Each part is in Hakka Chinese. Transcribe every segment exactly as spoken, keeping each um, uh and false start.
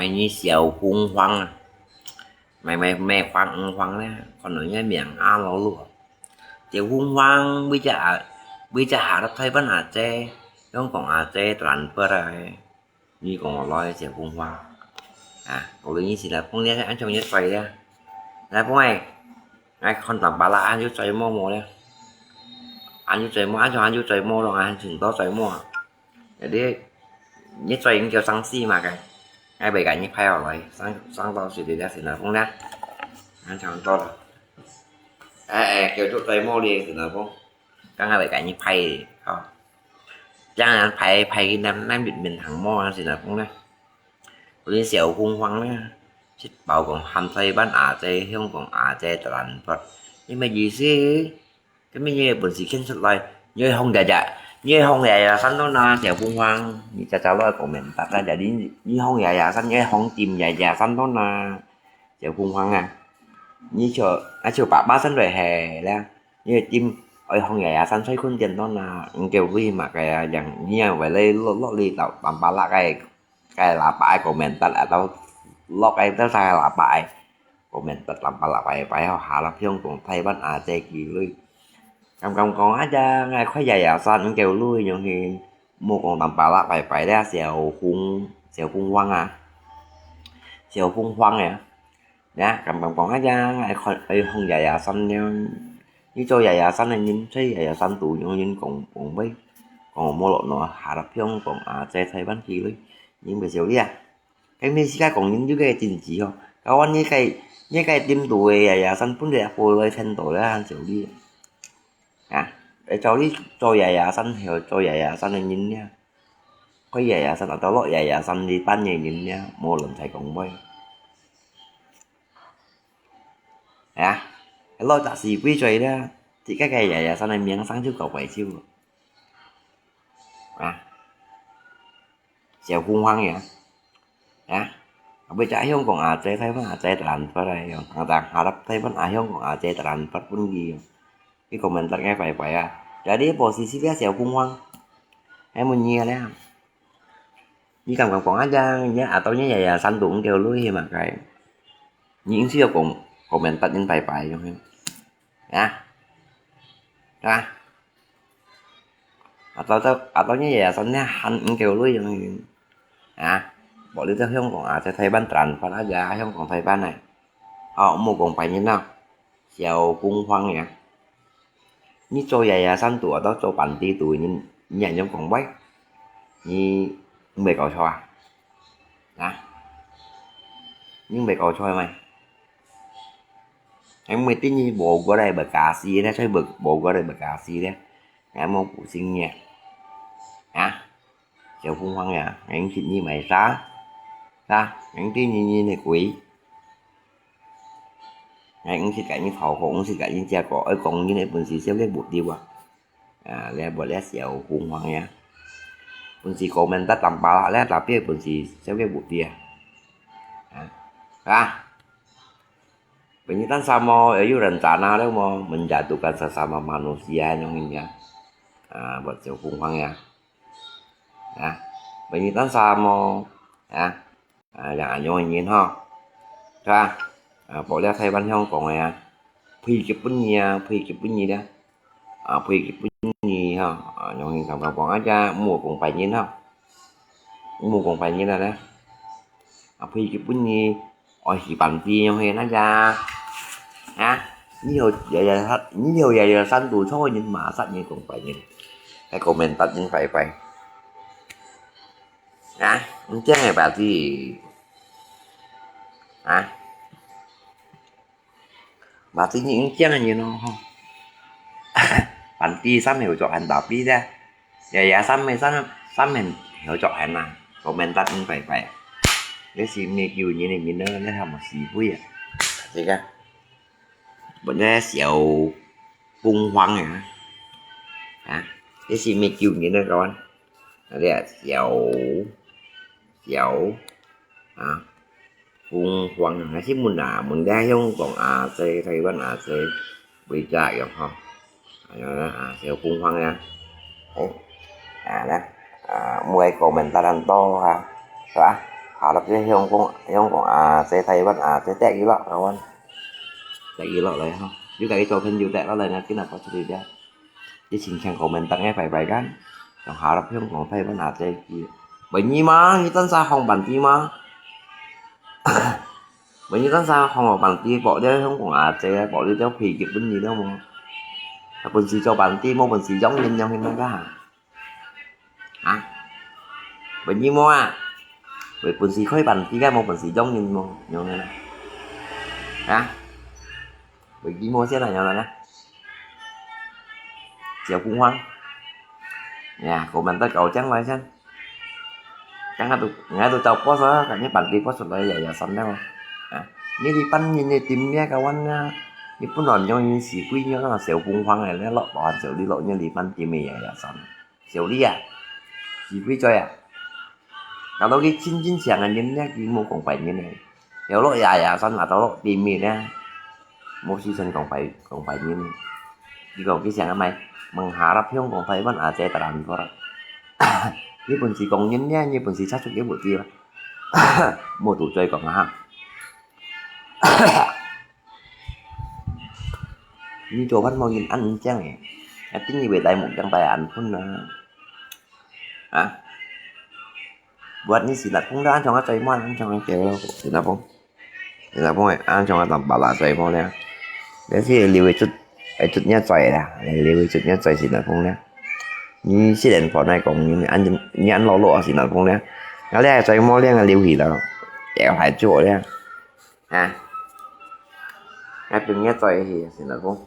麼个小鳳凰啊，麼个麼个鳳鳳咧，可能个名啊老老。小鳳凰為隻啊，為隻下到台灣阿姐，香港阿姐transport啊，你講我來小鳳凰啊，我跟你是來碰咧，安全也衰咧，來碰哎，來看打巴拉，安就衰摸摸咧，安就衰摸，安全安就衰摸咯，安全到衰摸。 Jadi，你做研究生死嘛个，𠊎會甲你派下來，上上到水里了，先來講啦，恁長到了。哎哎，叫做做毛哩，先來講，剛剛會甲你派的，吼。這樣派派去南南面面行毛啊，先來講啦。有啲小鳳凰啦，去包講含台灣阿姐、香港阿姐transport，你乜意思？ 今日你个本事牽出來，你愛放爺爺，你愛放爺爺山到哪，小鳳凰，你早早來講明白啦，jadi你放爺爺山，你愛放店爺爺山到哪，小鳳凰啊，你就啊就爸爸山來係啦，你愛店愛放爺爺山吹坤店到哪，你叫佢嘛个啊，樣你啊為了落落力到板巴拉个。 該喇叭个komentar atau落个都係喇叭个komentar，喇叭喇叭个擺好下啦，香港、台灣啊，這幾類。敢敢講啊，這𠊎開爺爺山，毋夠類樣去，莫講喇叭喇叭擺咧，小鳳小鳳凰啊，小鳳凰啊。 呀，敢敢講啊，呀，𠊎看，𠊎看爺爺山了。你做爺爺山个人，在爺爺山肚樣人講，講話，講無落哪，下落香港啊，在台灣去了，人袂少哩啊。該咩時間講人有个政治吼，搞完你該，你該點肚个爺爺山，本來好來聽到了，還少哩。啊，會做你做爺爺山，係做爺爺山个人了。開爺爺山，啊，到落爺爺山，你班个人了，無論在講話。 啊，落隻死鬼罪啦，自家个爺爺山个名聲就搞壞忒了。啊，小鳳凰呀，啊，後尾隻香港阿姐、台灣阿姐transport來樣，常常下落台灣啊，香港阿姐transport分佢樣，佢komentar个拜拜啊，jadi posisi个小鳳凰，還問你啊了。 你敢敢講啊，這，這啊，到你爺爺山肚毋夠類嘛，該。你硬係要講，komentar人拜拜樣，啊？啊？啊，到，到，啊，到你爺爺山呢，還毋夠類樣，啊？無你到香港啊，在台灣transport啊，這香港、台灣呢。哦，莫講別人啦。 小鳳凰呀。你做爺爺山肚，到做班底肚，你，你恁樣講話，你毋會搞錯啊？啊？你毋會搞錯咩？你毋會等於無過來Bekasi咧，所以無，無過來Bekasi咧，𠊎無不信你啊。啊？ 小鳳凰呀，𠊎毋識你買啥，啥，𠊎毋知你，你係鬼。𠊎毋識甲你討好，毋識甲你借過，愛講你个本事，小个目的啊。啊，了無了，小鳳凰呀。本事komentar tanpa啦，了，tapi本事，小个目的啊。啊，啊。 Penyitan sama, eh, you rencana lo mo menjatuhkan sesama manusia yang ini ya. Ah, buat 小鳳凰呀。啊，penyitan sama，啊，啊，yang anyong ini ha. 對吧？啊，無了台灣香港个啊，賠給本人啊，賠給本人了。啊，賠給本人哈。啊，用你剛剛講啊，這莫講別人哈。莫講別人了呢。啊，賠給本人，愛去辦事用去那家。啊，你有爺爺山，你有爺爺山肚錯人嘛，殺人講別人，還komentar人拜拜。啊，你這樣个辦事，啊，辦事你你這樣个人咯，吼。辦事三有作閒，tapi咧，爺爺三个三，三个有作閒啊，komentar人拜拜。你是咩救人个人呢？你還無死灰啊？這個，本來小鳳凰啊，啊，你是咩救人呢，各位？啊，這小，小，啊，鳳凰啊，係問啊，問這香港阿姐、台灣阿姐，會知樣吼。啊，小鳳凰啊，哦，啊，來，啊，莫愛komentar恁多啊，係吧？下落去香港，香港啊，在台灣啊，在得意咯，台灣。得意落來吼，有个做朋友得落來呢，今日發出去的。你請看comment等个拜拜間，用下落香港台灣啊，在去。喂，你嘛，你等下放板子嘛？喂，你等下放板子，博了香港啊，在博了條皮給分你了無？有本事做板子，無本事養人，養人那个哈？ 啊？Bernyi mua ah? Bernyi mua先啊，有人啊？小凤凰。Ya，comment到搞僵來先。剛剛都，人家都找boss啊，感覺板子boss出來也，也算了啊。啊，你禮拜日你tìm咩个玩啊？你本來用人死鬼，你講小凤凰个，你落落就你落，你禮拜日tìm咩也，也算了。 小李啊，是幾歲啊？搞到佢真正像个人呢，佢無講白人呢。有落爺爺山拿到落地面呢，無時辰講白，講白人呢。佢講佢像个咩？問下粒香港台灣阿姐特蘭過啦。你本事講人呢，你本事出出佢無知啦。無堵嘴講啊哈。 你做飯無人ăn正欸，一定以為大目鏡戴眼鏡啊。啊？Buat你Sinatpong dah ăn chong a choi mo, ăn chong a kêu lo Sinatpong. Sinatpong ơi, ăn chong a tầm bala choi mo le. Để si liu chút, ai chút nhá choi la, liu chút nhá choi Sinatpong le. Ni si den po nai kong ni ăn, ni ăn lo lo Sinatpong le. Ngale choi mo le ngale liu hi lo. Kêu hai chỗ le. Ha? Ngai ping ngai choi hi, Sinatpong.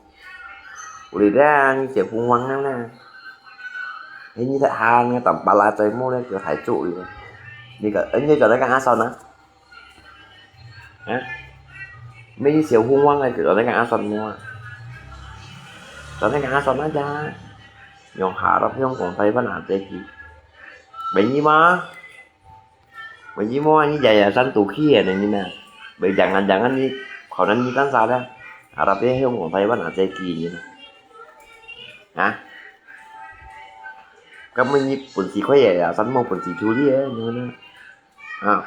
Uli dia, ni cia phung wang nang na. Hei ni ta ha, ngai tam pala choi mo le, kêu hai chu uli. Ni ka, eh, ni cho nai ka ason na. Ha? Mei ni cia phung wang ngai, kêu cho nai ka ason mo. Cho nai ka ason na ja. Yong ha, rap yong kong tai ban a te ki. Bai ni ma. Bai ni mo, ni ya ya san tu khi à, ni na. Bai jang an jang an ni, khon an ni tan sa da. Arab ye hiong kong Taiwan a che ki ni na. Ha? Ka mo ni pun si khoi ya ya san mo pun si chu li e, ni na. Ha.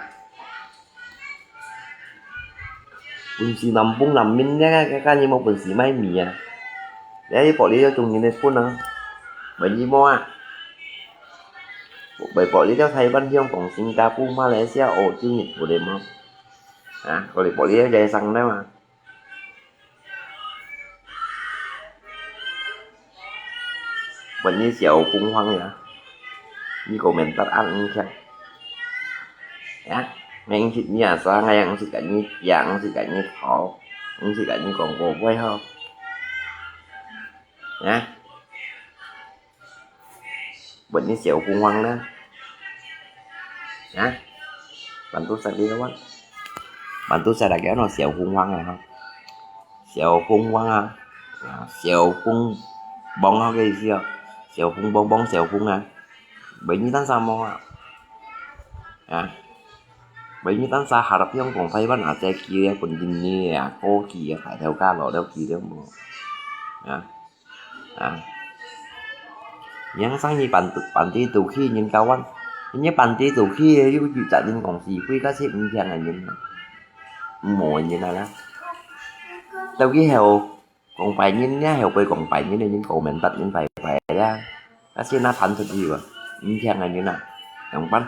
Pun si nam pung nam min ne, ka, ka ni mo pun si mai mi a. Ya ni po li yo chung ni ne pun a. Bai ni mo a. Bai po li yo Taiwan hiong kong Singapore, Malaysia, o chung ni pu le mo. Ha, ko li po li yo jai sang ne ma. Bai ni siau pung huang ya. Ni ko men tat an ing khen. Ya, ngai ing sit ni a sa, ngai ing sit ka ni, ya ing sit ka ni thau. Ing sit ka ni kong ko bai ho. Ya. Bai ni siau pung huang na. Ya. Bantu sa di kawan. Bantu sa da kêu nó siau pung huang ya ha. Siau pung huang a. Ya, siau pung bong ho cái gì à? Siau pung bong bong siau pung a. Bai ni tan sa mo a. Ya. Bai ni tan sa harap yong kong Taiwan a che ki ya pun din ni ya ko ki ya thai theo ka lo leo ki leo mo. Ya. À. Yang sang ni bản, bản ti tu khi nhìn cao ăn. Ni bản ti tu khi yu yu chả nhìn kong si, kui ka si ung kiang a nhìn. Mo nhìn a la. Tao ki heo kong bai nhìn nia, heo bai kong bai nhìn, nhìn kong men tat nhìn bai bai ya. Ka si na phan tu ki wa. Ung kiang a nhìn a. Yang pan.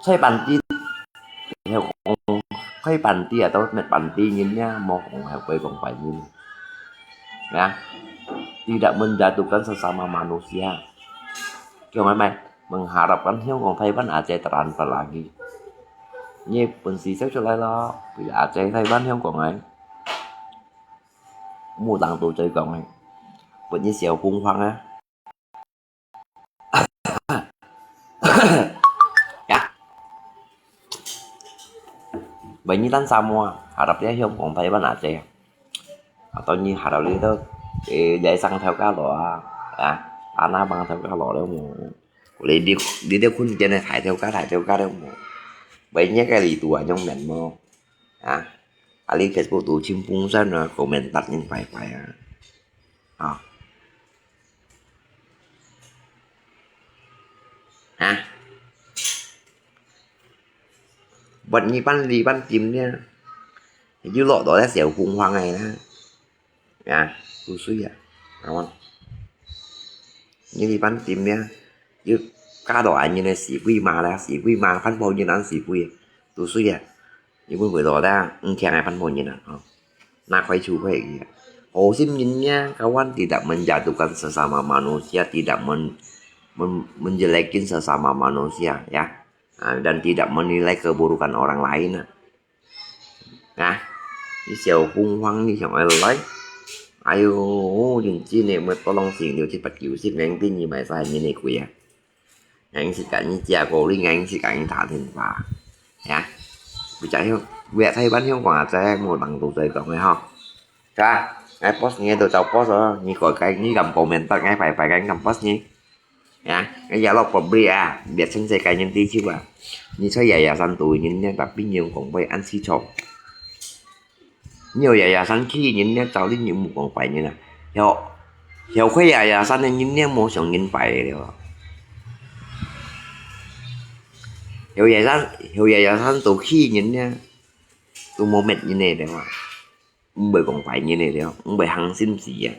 Sai bản ti Heo kong, khoi panti atau met panti nyin nia, mo kong heo koi kong pai nyin. Ya. Tidak menjatuhkan sesama manusia. Kiong ai mai, mengharapkan hiong kong Taiwan aja terlantar lagi. Nyi pensi sao culai lo, bila aja Taiwan hiong kong ai. Mu tang tu cai kong ai. Buat nyi siau pung huang ah. Ya. Bai nyi tan sa mo, harap ya hiong kong Taiwan aja. Atau nyi harap li to, eh, jai sang theo ka lo ah. Ya, tanah bang theo ka lo le mo. Kuli di, di de kun jene thai theo ka, thai theo ka le mo. Bai nyi ka li tu a nyong men mo. Ya. Ali Facebook tu chim pung san na, comment tat nyin pai pai ah. Ah. Ha? Buat你半里半點呢，又落到了小凤凰个啦。啊，都水啊，啊，你里半點呢，又加到俺人个四位嘛啦，四位嘛，半包人俺四位，都水啊，你分不到啦，你听俺半包人啊，哦，拿快手快个，好心人呢，kawan tidak menjatuhkan sesama manusia, tidak men, men, menjelekin sesama manusia, ya. Ah, dan tidak menilai keburukan orang lain, ah. Nah, 你小凤凰你想愛來？哎喲，認真个，乜多人先六七八九十，人比你買晒你个貴啊！人是跟你借過，你人是跟你打電話，呀？不知香，不知台灣香港啊，在無當多在講个吼。是吧？哎，boss，你都找 boss 哦，你改改，你敢 comment，改改拜拜，你敢 boss 你？ Ya, kaya lo pabrik ah, biar sensei kaya nyen tisu ah. Ni saya yayasan tu nyen nè, tapi nhiều kong pai ăn si chong. Nhiều yayasan khi nyen nè, chào đi nhiều mù kong pai nyen ah. Hiểu, hiểu khuya yayasan nè nyen nè, mô siang nyen pai lè. Hiểu yayasan, hiểu yayasan tu khi nyen nè, tu mô mệt nyen nè lè. Không phải kong pai nyen nè lè, không phải hàng sim si ah.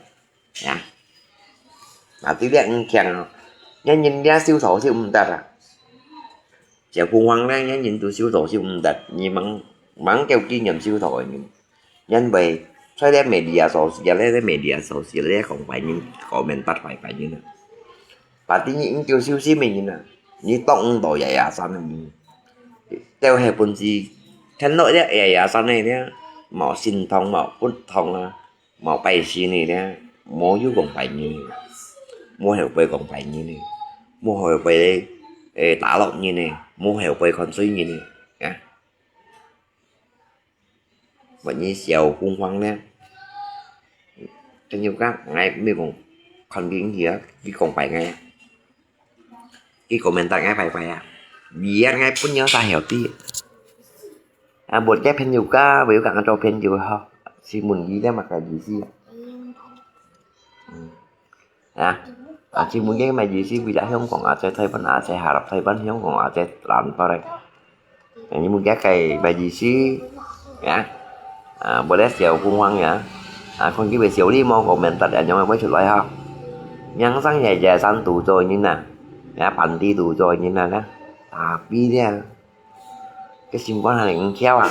Ya. Mà tí liak ngkhiang, nhớ nhìn liak siêu thổ siêu mù tật à. Chéo phung hoang liak nhớ nhìn tụ siêu thổ siêu mù tật, nhìn mắng, mắng kêu kinh nghiệm siêu thổ nhìn. Nhân vậy, xoay liak media social, liak media social, liak không phải nhìn comment tắt phải phải nhìn. Và tí nhìn kêu siêu siêu mình nhìn à. Nhìn tông đồ vậy à, sao mình nhìn. Têu hè bún gì, thân nội liak vậy à, sao này liak. Mỏ xin thông, mỏ phút thông à. Mỏ pai si nè liak, mô yû kong pai nyen nè, mô hèo pai kong pai nyen nè, mô hèo pai, ê, tá lộc nyen nè, mô hèo pai khon sui nyen nè, ya. Vậy nhi siêu khủng hoảng nè. Cái nhiều các ngài mới kong khon kinh hiệp, cái kong pai ngài. Cái comment tắt ngay phải phải à. Vì ăn ngay pun nhớ ta hiểu tí. À, buat cái 朋友 ka, với cả cho 朋友 ha. Si mun gì đấy mà cái gì si. À, à, si mun cái mà gì si vì đã không còn à, sẽ Thái Văn à, sẽ Hà Rập Thái Văn không còn à, sẽ làm pa đây. Ini mungkin kaya bajisi, ya. Ah, boleh siêu khủng hoảng ya. Ah, kon ki bê siêu li mô comment tắt ya, nyong bê chut lai ha. Yang sang ya ya san tu cho nyen nè. Ya, bản ti tu cho nyen nè, ya. Tapi dia, cái sim con này cũng khéo à.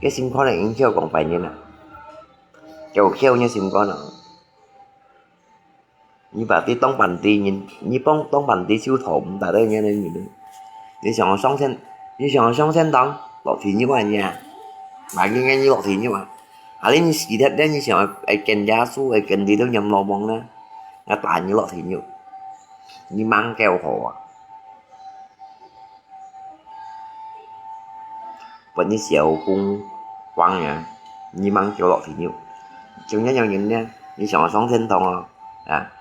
Cái sim con này cũng khéo kong pai nyen nè. Khéo khéo nyen sim con à. Nhi bà tí tông bản tí, nhi, nhi bông tông bản tí siêu thổ, mù tả đây nghe nên nhìn. Nhi xiang sóng sen, nhi xiang sóng sen tông, lộc thí nhi bà nha. Bà nhi nghe nhi lộc thí nhi bà. Hà lý nhi sĩ thiệt đấy, nhi xiang ai kèn giá su, ai kèn đi đâu nhầm lò bông nè. Ngã tả nhi lộc thí nhi. Nhi mang kẹo hổ à. Bật nhi siêu khủng hoảng ya, nhi mang kêu lộc thí nhi. Chúng nhớ nhau nhìn nha, nhi xiang sóng sen tông à. À,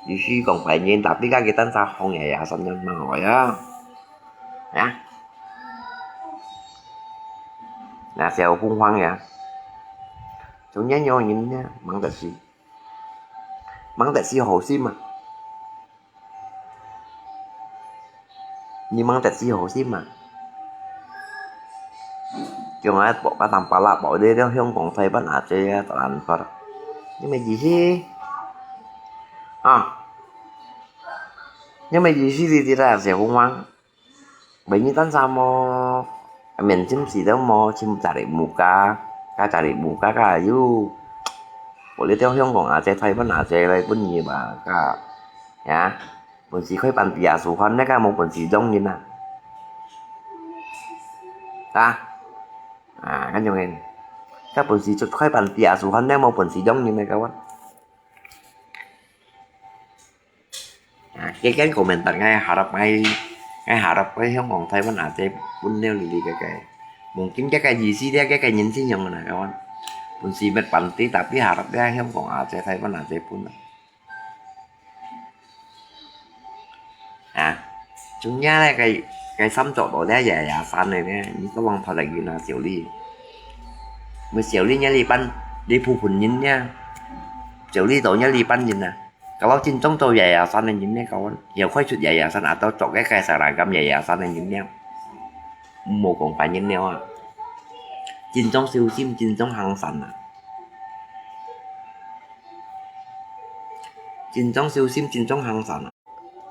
nhi suy kong pai nyen, tapi các cái tân sa hông ya ya, sắm nhân mang hỏi à. Ya. Là siêu khủng hoảng ya. Chúng nhớ nhau nhìn nha, mang tật si. Mang tật si hổ sim à. Nhi mang tật si hổ sim à. Chúng ai bỏ cái tầm pala bỏ đi đó, không còn Thái Văn à, chơi tao ăn phật. Nhưng mà gì si? À. Nhưng mà gì si thì thì là sẽ khủng hoảng. Bởi như tân sa mô, miền chim si đó mô, chim cari muka, ka cari muka ka yu. Boleh têu không còn à, sẽ Thái Văn à, sẽ lại pun nhi bà ka. Ya. Bún si khói bàn tiệc su hòn nè, ka mô bún si dông nyen nè. Ta. À, cái dòng này. Ka bún si chụp khói bàn tiệc su hòn nè, mô bún si dông nyen nè, các bạn. À, cái cái comment tắt ngay harap ngay, ngay harap ngay không còn Thái Văn à, sẽ pun nêu lì lì cái cái. Mungkin cái cái gì si dia, cái cái nhìn si nhông nè, các bạn. Bún si mệt bản tí, tapi harap dia không còn à, sẽ Thái Văn à, sẽ pun. À, chúng nhá này cái, cái sắm chỗ đó đấy, ya ya san này nè, như có bằng thật là gì là siêu ly. Mới siêu ly nhá ly bắn, đi phu phun nhìn nha. Siêu ly tổ nhá ly bắn nhìn nè. Kalau chính trong tổ ya ya san này nhìn nè, các bạn. Hiểu khoai chụt ya ya san, à, tổ chọn cái cái xà rà găm ya ya san này nhìn nè. 毋好講壞人了啊！真正小心，真正行善啊！真正小心，真正行善啊！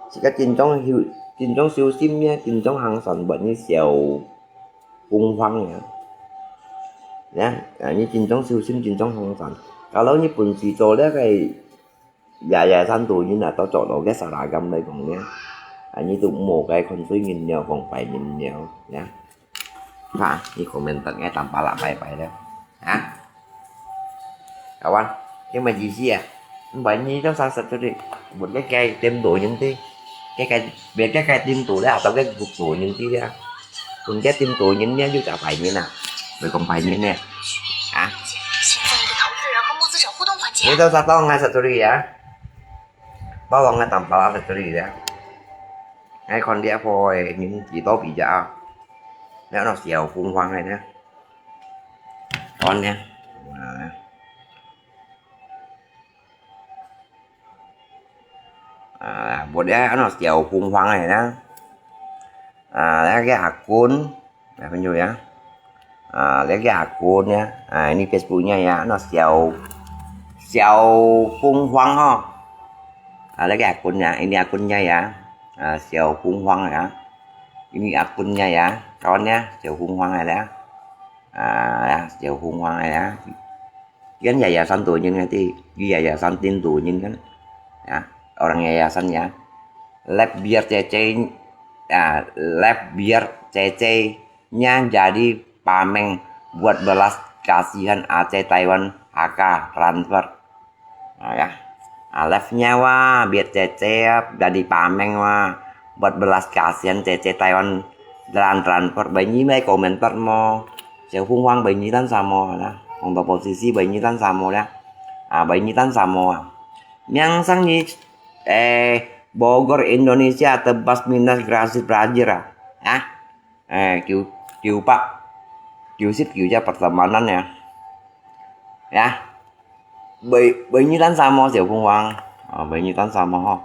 自家真正小，真正小心呀，真正行善，毋係小凤凰呀。Ya，啊，你真正小心，真正行善。Kalau你本事做了个 Yayasan tu nyin atau cok lo ke seragam lai kong nia. Ani tu mo kai kon sui nyin nio kong pai nyin nio ya. Ha, ni komentar ngai tampalak pai pai le. Ha? Kawan, ke mai ji si ya. Mbai ni tong sa sa tu di. Buat ke kai tem tu nyin ti. Ke kai, buat ke kai tem tu le atau ke guk tu nyin ti ya. Kun ke tem tu nyin nia yu ka pai nyin na. Bai kong pai nyin nia. Ha? 现在一个投资人和募资者互动环节。 Ni tong sa tong ngai sa tu di ya. Bawang ngai tampalak sa tu di ya. Ngai kon dia po e nyin ki to bi ja. Ngai no siau kung huang ngai nia. Kon nia. Ah, buat dia no siau kung huang ngai nia. Ah, lagi akun. Nah, penyu ya. Ah, lagi akun ya. Ah, ini Facebooknya ya. No siau siau kung huang ho. Ah, lagi akunnya. Ini akunnya ya. Ah, siau kung huang ya. Ini akunnya ya. Kawannya siau kung huang ya. Ah, ya, siau kung huang ya. Kan yayasan tu nyin kan ti, di yayasan tin tu nyin kan. Ya, orang yayasan ya. Lep biar cece, ya, lep biar cece nya jadi pameng buat belas kasihan Aceh Taiwan H K transfer. Nah, ya. Alef nya wa, biar cece jadi pameng wa, buat belas kasihan cece Taiwan jalan transfer. Bai nyi mai komentar mo. Siau kung huang bai nyi tan samo na. Untuk posisi bai nyi tan samo ya. Ah, bai nyi tan samo. Miang sang nyi, eh, Bogor Indonesia tebas minus grasit berakhir ah. Ah. Eh, kiu, kiu pak, kiu sip, kiu ja pertemanan ya. Ya. Bai, bai nyi tan samo siau kung huang. Ah, bai nyi tan samo ho.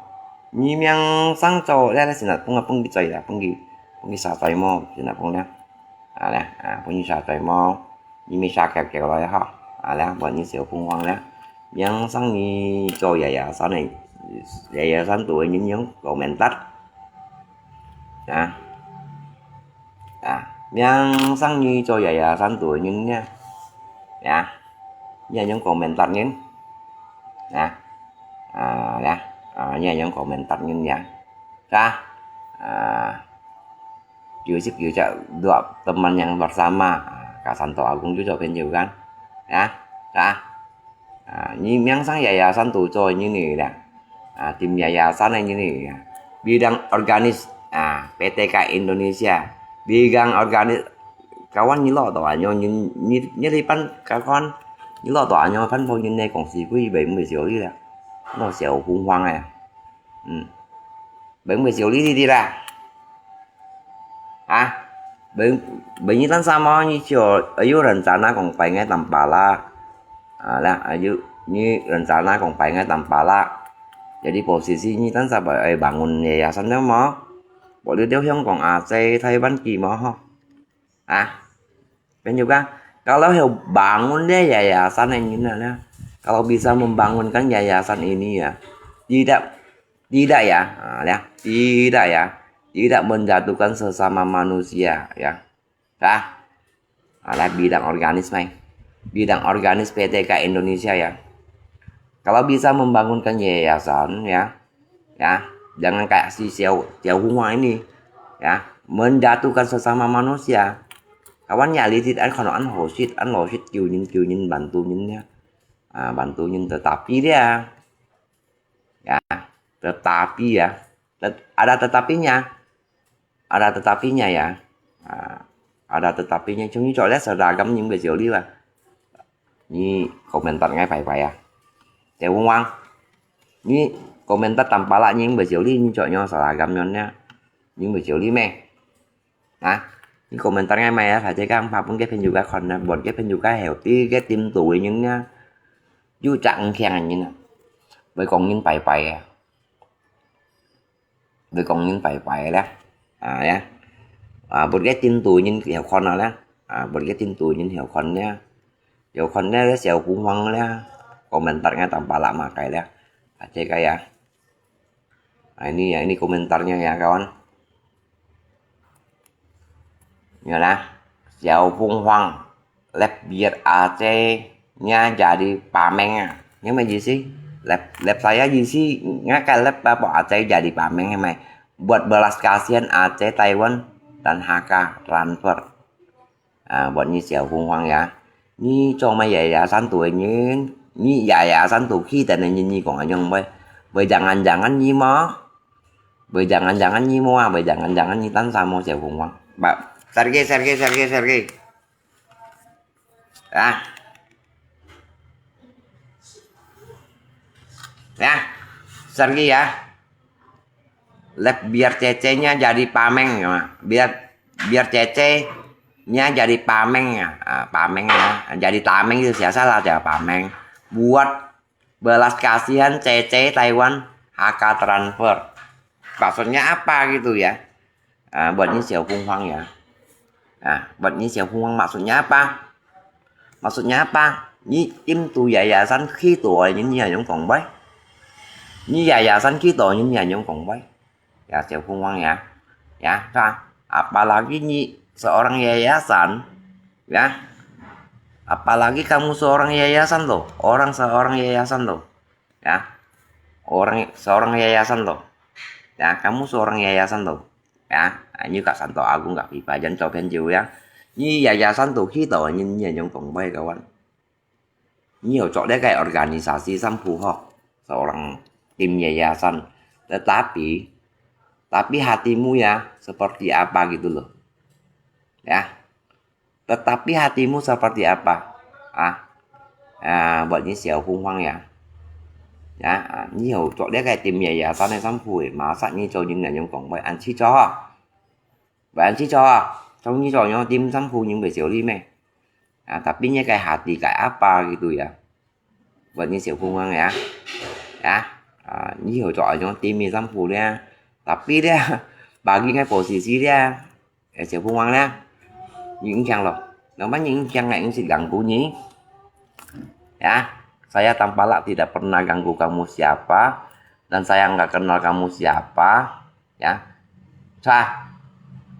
Nyi miang sang cho le le sinat pung pung ki choi ya, pung ki, pung ki sa choi mo, sinat pung le. Ah, le, ah, pung ki sa choi mo. Nyi mi sa kiau kiau lai ho. Ah, le, buat nyi siau kung huang le. Miang sang nyi cho yayasan ne. Yayasan tu nyin yong komentar. Ya. Ya, miang sang nyi cho yayasan tu nyin ya. Ya. Nyi yong komentar nyin. Ya. Ah, ya. Ah, nyi yong komentar nyin ya. Ka. Ah. Kiu sip kiu ja dua teman yang bersama. Ah, ka Santo Agung juga penyu kan. Ya. Ka. Ah, nyi miang sang yayasan tu cho nyin ni ya. Ah, tim yayasan nyin ni ya. Bidang organis, ah, P T K Indonesia. Bidang organis, kawan nyi lo to anyo nyin, nyi, nyi lipan kawan nyi lo to anyo pan po nyin ne kong si kui bai mui siau li la. No siau kung huang ya. Hmm. Bai mui siau li di di la. Ah, bai, bai nyi tan samo nyi cho, ayu rencana kong pai ngai tampalak. Ah, lah, ayu, nyi rencana kong pai ngai tampalak. Jadi posisi nyi tan sa bai bangun yayasan ne mo. Boleh dia hiong kong Aceh, Taiwan ki mo ho. Ah. Kan juga, kalau he bangun dia yayasan ini na, kalau bisa membangunkan yayasan ini ya, tidak, tidak ya, ah, ya, tidak ya, tidak menjatuhkan sesama manusia ya. Dah. Alah bidang organis mai. Bidang organis P T K Indonesia ya. Kalau bisa membangunkan yayasan ya, ya, jangan kayak si Xiao, Xiao Hunghuang ini, ya, menjatuhkan sesama manusia. Kawan ya litit an kono an hosit, an losit kiu nyin kiu nyin bantu nyin ya. Ah, bantu nyin tetapi dia, ya, tetapi ya, tet- ada tetapinya. Ada tetapinya ya. Ah, ada tetapinya. Chung nyi cho le seragam nyi bai siau li ba. Nyi komentar ngai pai pai ya. Te wong wang. Nyi komentar tampalak nyi bai siau li nyi cho nyo seragam nyo nya. Nyi bai siau li me. Ha? Nyi komentar ngai mai ya, sa che kang pa pun ke phen juga kon na, bon ke phen juga healthy ke tim tu nyi nya. Yu chak ngiang nyi na. Bai kong nyi pai pai ya. Bai kong nyi pai pai le. Ah, ya. 啊，分个印度人曉看啊咧，啊，分个印度人曉看咧，曉看咧，小鳳凰咧，komentar-nya tanpa lama kai咧，啊，這个呀，啊，ini ya, ini komentarnya ya, kawan. Nyolah, 小凤凰 lép biêr Aceh-nya jadi pameng ah. Nyo mai意思？Lép, lép saya意思，nya ka lép apa Aceh jadi pameng nyo mai? Buat belas kasihan Aceh, Taiwan, dan Hakka transfer. Ah, buat ni 小凤凰 ya. Ni cuma yayasan tu nyin, ni yayasan tu kita nyin ni kong anyong bai. Bai jangan-jangan ni mo. Bai jangan-jangan ni mo ah, bai jangan-jangan ni tan samo 小凤凰. Ba, Sergei, Sergei, Sergei, Sergei. Ya. Ya. Sergei ya. Lép biêr Cécé-nya jadi pameng ya. Biêr, biêr Cécé-nya jadi pameng ya. Ah, pameng ya. Jadi tameng itu biasa lah ya pameng. Buat belas kasihan Cécé Taiwan Hakka transfer. Maksudnya apa gitu ya? Ah, buat ni 小凤凰 ya. Ah, buat ni 小凤凰 maksudnya apa? Maksudnya apa? Ni tim tu yayasan khi tu nyin ni anyong kong bai. Ni yayasan khi tu nyin ni anyong kong bai. Ya, 小凤凰 ya. Ya, ta. Apalagi ni seorang yayasan, ya. Apalagi kamu seorang yayasan loh, orang seorang yayasan loh. Ya. Orang seorang yayasan loh. Ya, kamu seorang yayasan loh. Ya, ini ka santo aku nggak pipa jan copen jiu ya. Ni yayasan tu khi tu nyin ni anyong kong bai kawan. Ni yo cok dia kai organisasi sampu ho. Seorang tim yayasan. Tetapi, tapi hatimu ya seperti apa gitu loh. Ya. Tetapi hatimu seperti apa? Ah, ah, buat ni 小凤凰 ya. Ya, ah, ni yo cok dia kai tim yayasan ni sampu eh. Masa ni cok nyin anyong kong bai an chi cok. Bai an chi cok. Cok ni cok nyo tim sampu nyin bai 小丽 meh. Ah, tapi ni kai hati kai apa gitu ya. Buat ni 小凤凰 ya. Ya. Ah, ni yo cok anyong tim ni sampu dia. Tapi dia bagi ngai posisi dia. Eh, 小凤凰 dia. Ni inkyang loh. Namanya inkyang ngai insit ganggu ni. Ya. Saya tampaklah tidak pernah ganggu kamu siapa dan saya nggak kenal kamu siapa. Ya. Sa.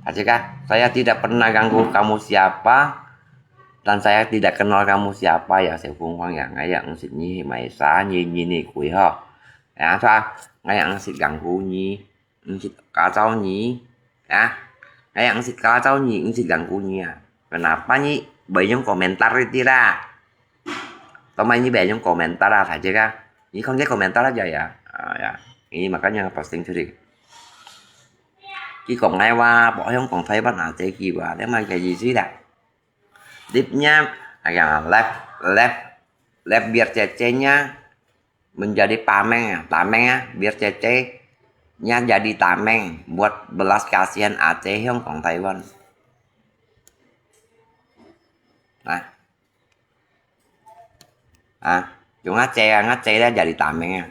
Aja ka. Saya tidak pernah ganggu kamu siapa dan saya tidak kenal kamu siapa ya 小凤凰 ya. Ngai ya insit ni mai sa ni ni ni kui ho. Ya, sa. Ngai ya insit ganggu ni. Insit kacau ni. Ya. Ngai ya insit kacau ni, insit ganggu ni ya. Kenapa ni bai anyong komentar itu lah? Toma ni bai anyong komentar lah saja ka. Ni kong dia komentar aja ya. Ah, ya. Ini makanya posting sendiri. Ki kong ngai wa, pok hiong kong Taiwan aja ki wa, dia mai kai ji sui dah. Lép-nya, ah, ya, lép, lép, lép biêr Cécé-nya menjadi tameng ya, tameng ya, biêr Cécé-nya jadi tameng buat belas kasihan Aceh hiong kong Taiwan. Nah. Ah, yung Aceh, ang Aceh dia jadi tameng ya.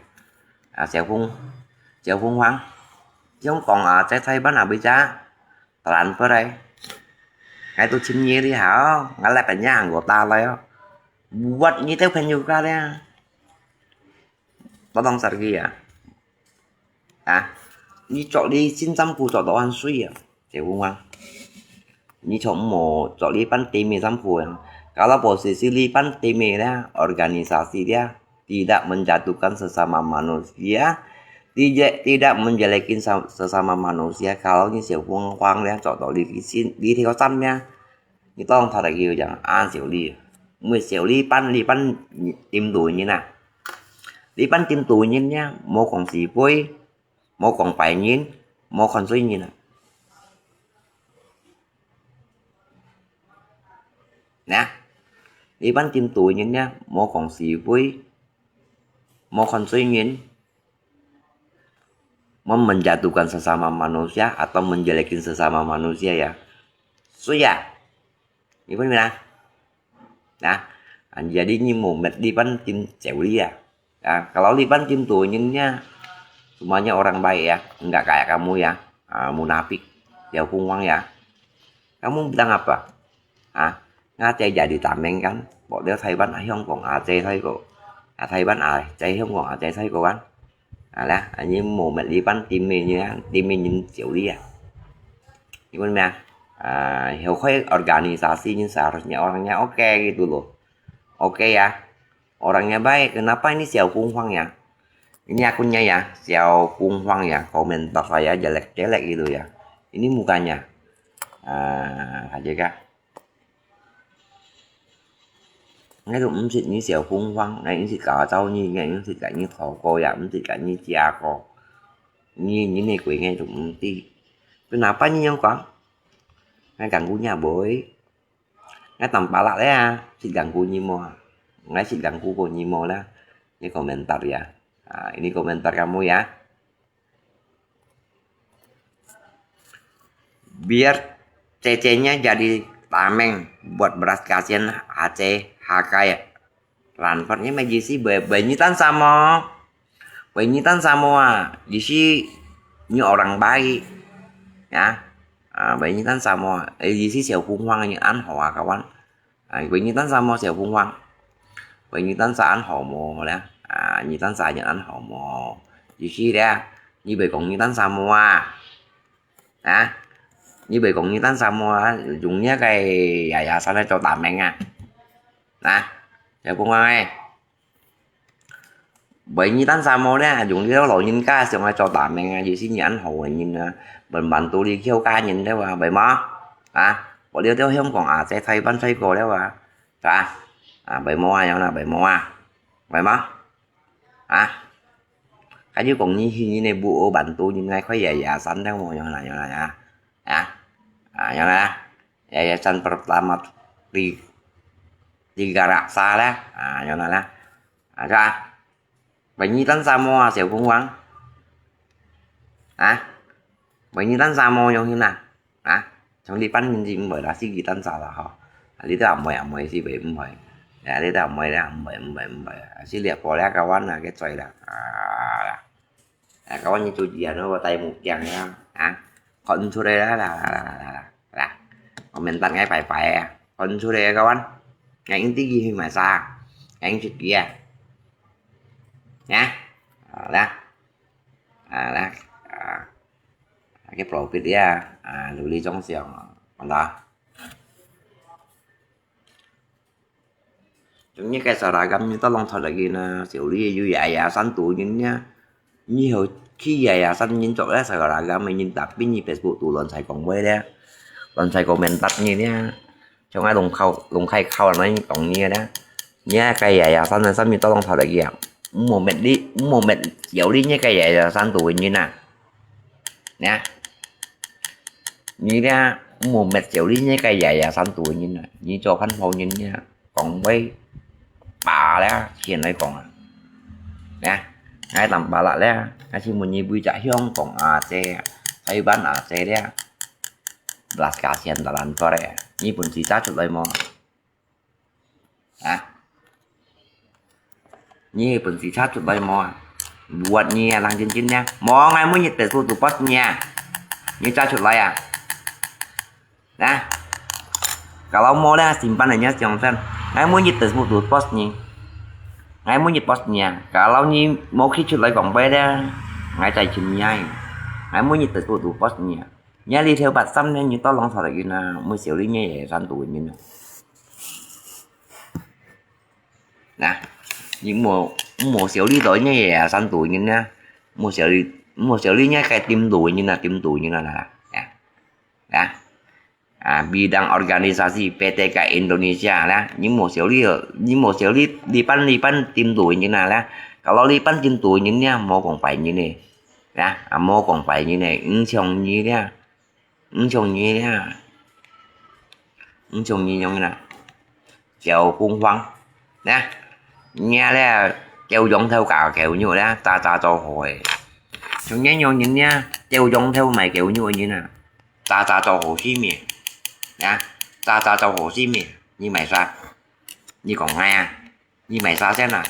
Ah, 小凤, 小凤凰. Yung kong Aceh Taiwan abis ya transfer ai. Ngai tu chim ni di hao, ngai lép nya anggota lai. Buat ni teu pen juga dia. Tolong Sergei ya. Ah, ni cok li sin sampu cok to an sui ya. 小凤凰. Ni cok mo cok li pan tim ni sampu ya. Kalau posisi li pan tim ni dia, organisasi dia tidak menjatuhkan sesama manusia, tidak, tidak menjelekin sa-, sesama manusia. Kalau ni 小凤凰 dia cok to li sin, li theo sam ya. Ni tolong thot lagi yang an 小丽. Mui 小丽 pan, li pan tim tu ni na. Li pan tim tu ni ya, mo kong si pui. Mo kong pai nyin, mo kon sui nyin ah. Nah, li pan tim tu nyin ya, mo kong si pui, mo kon sui nyin, mo menjatuhkan sesama manusia atau menjelekin sesama manusia ya. Sui ya. Ni pun mina. Nah, jadi ni mo met li pan tim 小丽 ya. Ya, kalau li pan tim tu nyin ya, semuanya orang baik ya, enggak kayak kamu ya, ah, munafik, 小凤凰 ya. Kamu bilang apa? Ha? Ngāzē jadi tameng kan? Bok liau Taiwan, Hongkong, Aceh, Taiko. Ha, Taiwan, Aceh, Hongkong, Aceh, Taiko kan? Ha, lah, ini mau met lipan tim ini ya, tim ini jauh ya. Ini pun ya. Ha, 有开 organisasi ini seharusnya orangnya oke gitu loh. Oke ya. Orangnya baik, kenapa ini 小凤凰 ya? Ini akunnya ya, 小凤凰 ya, komentar saya jelek-jelek gitu ya. Ini mukanya. Ah, aja kah. Ngai tu 毋識你 小凤凰, ngai 毋識教導你, ngai 毋識甲你討過呀, 毋識甲你借過。你，你个鬼 ngai tu 毋知。Kenapa你 yang kuang? Ngai ganggu nya boy. Ngai tampalak le ah, 識 ganggu 你無啊？Ngai 識 ganggu過 你無啦？Ini komentar ya. Ah, ini komentar kamu ya. Biar cecenya jadi tameng buat belas kasihan Aceh, Hakay, Lanford. Ini mah 意思 buat, buat 你等什麼？Buat 你等什麼啊？意思你 orang baik. Ya. Ah, buat 你等什麼？意思 小凤凰 ini 恁好啊，kawan. 啊，buat 你等什麼 小凤凰？Buat 你等恁好無咧？啊，你等恁好無？意思咧，你會講你等什麼啊？啊？你會講你等什麼啊？用你个爺爺山來做大名啊？啊？ 小凤凰欸，會你等什麼咧？用你老人家想愛做大名啊，有時人好个人啊，問問到你叫家人了啊，會無？啊？我了到香港啊，在台灣在過了啊，是吧？啊，會無啊，樣啦，會無啊？會無？啊？還有講你去你个屋下問到人來開爺爺山了無？樣啦，樣啦，啊？啊？啊，樣啦，爺爺山 pertama di Tiga Raksa 啦，啊，樣啦啦。啊，是吧？會你等什麼啊，小凤凰？啊？會你等什麼樣形啊？啊？從你班人就毋會啦，自己等啥啦吼。啊，你都毋會，毋會，是會毋會？啊，你都毋會啦，毋會，毋會，毋會。啊，是你婆咧，kawan啊，个嘴啦。啊，啦。 啊，kawan你注意啊，你个戴目鏡啊，啊，看出來啦，啦，啦，啦，啦，啦，啦，我面蛋愛白白啊，看出來啊，kawan，𠊎應該去買啥？𠊎應該去啊，啊，好啦，啊，啦，啊，去 profit 啊，啊，努力種樹，好啦。 Trong你个Saragam你都弄出來个呢，小李有爺爺山肚人呢。你好去爺爺山人做咧Saragam个人，tapi你Facebook肚亂晒講話咧，亂晒komentar你咧，像愛弄口弄開口那樣講你咧。你个爺爺山个山面都弄出來个啊，毋好搣你，毋好搣小李你个爺爺山肚个人啊。 呢，你呢，毋好搣小李你个爺爺山肚人啊，你做番婆人呢，講話罷了，先來講啊。呢，𠊎淡薄仔咧，𠊎先問你，為隻香港啊，這台灣啊，這咧，belas kasihan dalam Korea，你本事查出來無？ 啊？你本事查出來無啊？Buat你啊，冷靜靜呢。無，𠊎每日Facebook都post你啊。你查出來啊？啊？Kalau無咧，simpan你啊，相信。𠊎每日Facebook都post你。𠊎每日post你啊。Kalau你無去出來講話咧，𠊎再尋你啊。𠊎每日Facebook都post你啊。 你這條八三呢，你到弄出來个呢，毋好小李你爺爺山肚个人啊。啊，你莫，莫小李到你爺爺山肚个人啊，莫小李，莫小李你个頂肚个人啊，頂肚个人啊，啊，啊，啊，bidang organisasi P T K Indonesia啦，你莫小李，你莫小李，你班，你班頂肚个人啊啦，kalau你班頂肚个人呢，莫講別人呢。 啊，啊，莫講別人呢，毋像你咧，毋像你咧，毋像你樣啦，小鳳凰，啊，你咧，狗羊頭咬狗肉咧，早早做好个。像你樣人咧，狗羊頭賣狗肉个人啊，早早做好事咩？啊，早早做好事咩？你賣啥？你講𠊎啊，你賣啥先啊？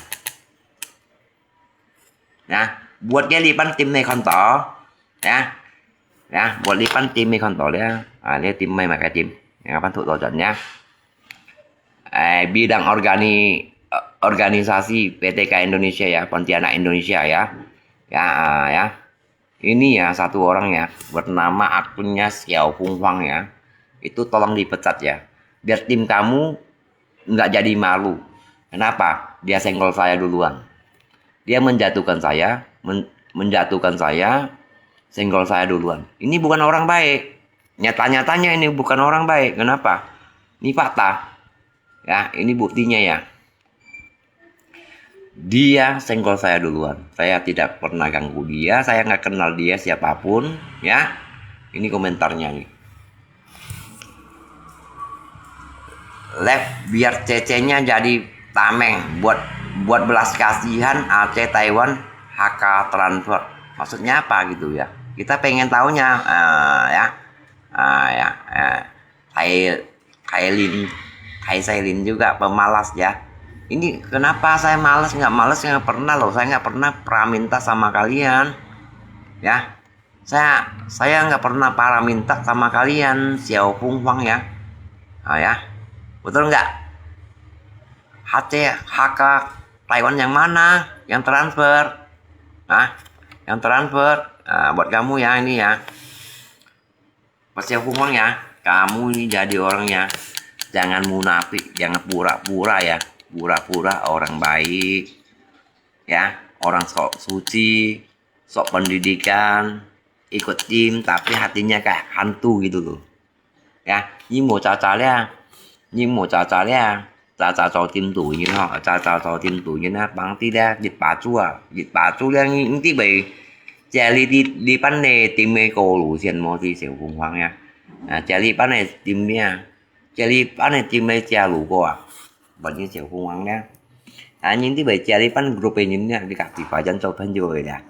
啊，buat个lipan tim你看到？啊，啊，buat lipan tim你看到咧？啊，你tim賣麼个tim？ Yang apa tu tujuannya? Eh, bidang organi organisasi P T K Indonesia ya, Pontianak Indonesia ya. Ya, ya. Ini ya satu orang ya, bernama akunnya Xiao Fung Huang ya. Itu tolong dipecat ya. Biar tim kamu nggak jadi malu. Kenapa? Dia senggol saya duluan. Dia menjatuhkan saya, men menjatuhkan saya, senggol saya duluan. Ini bukan orang baik. Nyata-nyatanya ini bukan orang baik. Kenapa? Ini fakta. Ya, ini buktinya ya. Dia senggol saya duluan. Saya tidak pernah ganggu dia, saya nggak kenal dia siapapun, ya. Ini komentarnya nih. Left biar cecenya jadi tameng buat buat belas kasihan Aceh Taiwan H K transfer. Maksudnya apa gitu ya? Kita pengen tahunya, ah, ya. Ah, ya. Ah. Hai Kailin, Kai Sailin juga pemalas ya. Ini kenapa saya malas? Nggak malas, nggak pernah loh. Saya nggak pernah praminta sama kalian. Ya, saya saya nggak pernah praminta sama kalian, Xiao Fung Huang ya. Ah, ya, betul nggak? H C H K Taiwan yang mana? Yang transfer? Ah, yang transfer. Ah, buat kamu ya ini ya. Xiao Fung Huang ya, kamu ini jadi orang ya, jangan munafik, jangan pura-pura ya, pura-pura orang baik, ya, orang sok suci, sok pendidikan, ikut tim, tapi hatinya kayak hantu gitu loh. Ya, ini mau caca ya, ini mau caca ya. Caca做tim肚人吼，caca做tim肚人啊，放啲咧，一把珠啊，一把珠咧，你你知袂？這裡啲，你班个tim个高路線無？啲小凤凰呀，啊，這裡班个tim呀，這裡班个tim个加路過啊，反正小凤凰咧。啊，你知袂？這裡班grup个人咧，你甲地法人做朋友个咧，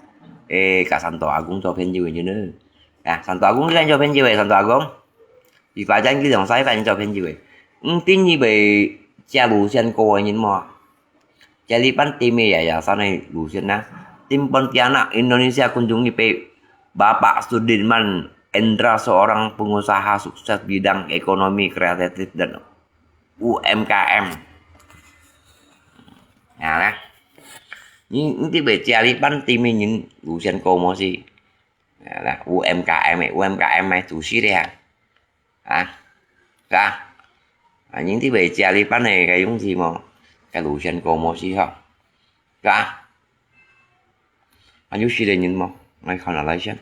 誒，甲三大阿公做朋友个人咧，啊，三大阿公你做朋友个，三大阿公。 Di Pajan佢同西番做朋友个，毋知你會借路線過个人無？Jadi pan tim yayasan个路線啊，tim Pontianak Indonesia kunjungi pe Bapak Sudirman Endra seorang pengusaha sukses bidang ekonomi kreatif dan U M K M。啊啦，你你知袂？Jadi pan tim个人路線過無？Lah，U M K M个，U M K M个主席咧。 啊，是啊。啊，你知袂？Jadi pan个个用字無？个路線過無？是吼？是啊。啊，有識个人無？來看下來先。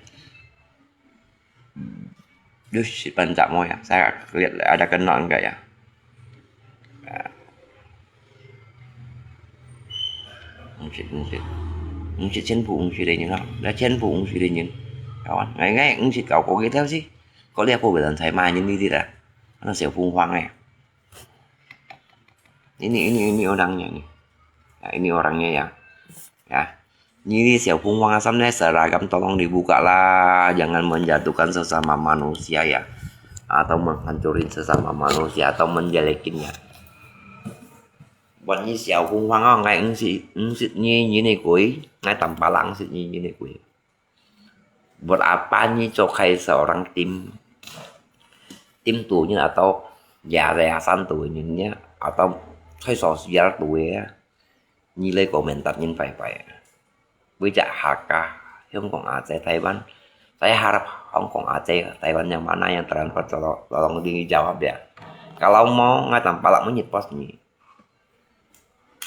有識班長無呀？Saya lihat ada kenal enggak ya? 毋識，毋識，毋識全部毋識个人吼，來全部毋識个人，kawan，哎哎，毋識搞過个東西，過了後尾人才罵人呢啲啦，那小凤凰哎，ini ini ini orangnya nih, nah ini orangnya ya, ya, ini 小凤凰 asam nih seragam tolong dibuka lah, jangan menjatuhkan sesama manusia ya, atau menghancurin sesama manusia atau menjelekin ya. Buat nyi 小凤凰 哦，𠊎毋識，毋識你，你个鬼，𠊎tambah lang識你，你个鬼。Buat apa你做開 seorang tim，tim 肚人 atau yayasan 肚人呀，atau 開 sosial 肚个啊，你來 komentar 人拜拜啊。 Bijak Hakka, Hongkong Aceh, Taiwan. Saya harap Hongkong Aceh, Taiwan yang mana yang transfer tolong, tolong dijawab ya. Kalau mau, ngatang palak menyit posnya.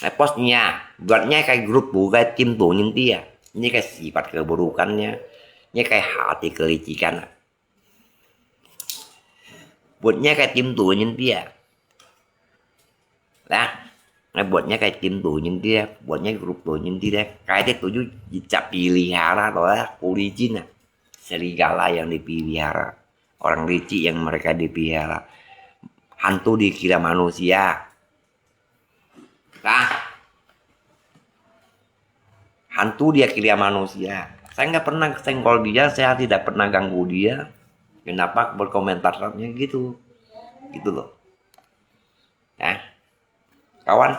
Nah, posnya, buatnya kayak grup bukai tim tuh nyentia. Ini kayak sifat keburukannya. Ini kayak hati kelicikan. Buatnya kayak tim tuh nyentia. Lah, ngai buatnya kayak tim tuh nyentia, buatnya grup tuh nyentia. Kayak itu tuh cap pelihara tuh lah, kulicin lah. Serigala yang dipelihara, orang licik yang mereka dipelihara, hantu dikira manusia. Lah, hantu dia kira manusia. Saya nggak pernah senggol dia, saya tidak pernah ganggu dia. Kenapa berkomentarnya gitu? Gitu loh. Nah, kawan.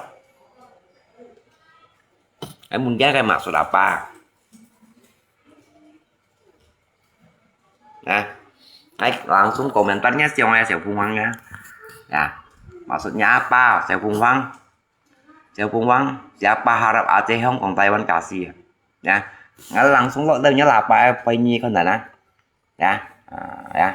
Eh, mungkin kayak maksud apa? Nah, naik langsung komentarnya siang ya 小凤凰 ya. Ya, maksudnya apa, Xiao Fung Huang? Xiao Fung Huang, siapa harap Aceh Hong Kong Taiwan kasih? Ya, ngai langsung lok tau nya lapa pai ni kon na. Ya, ah, ya.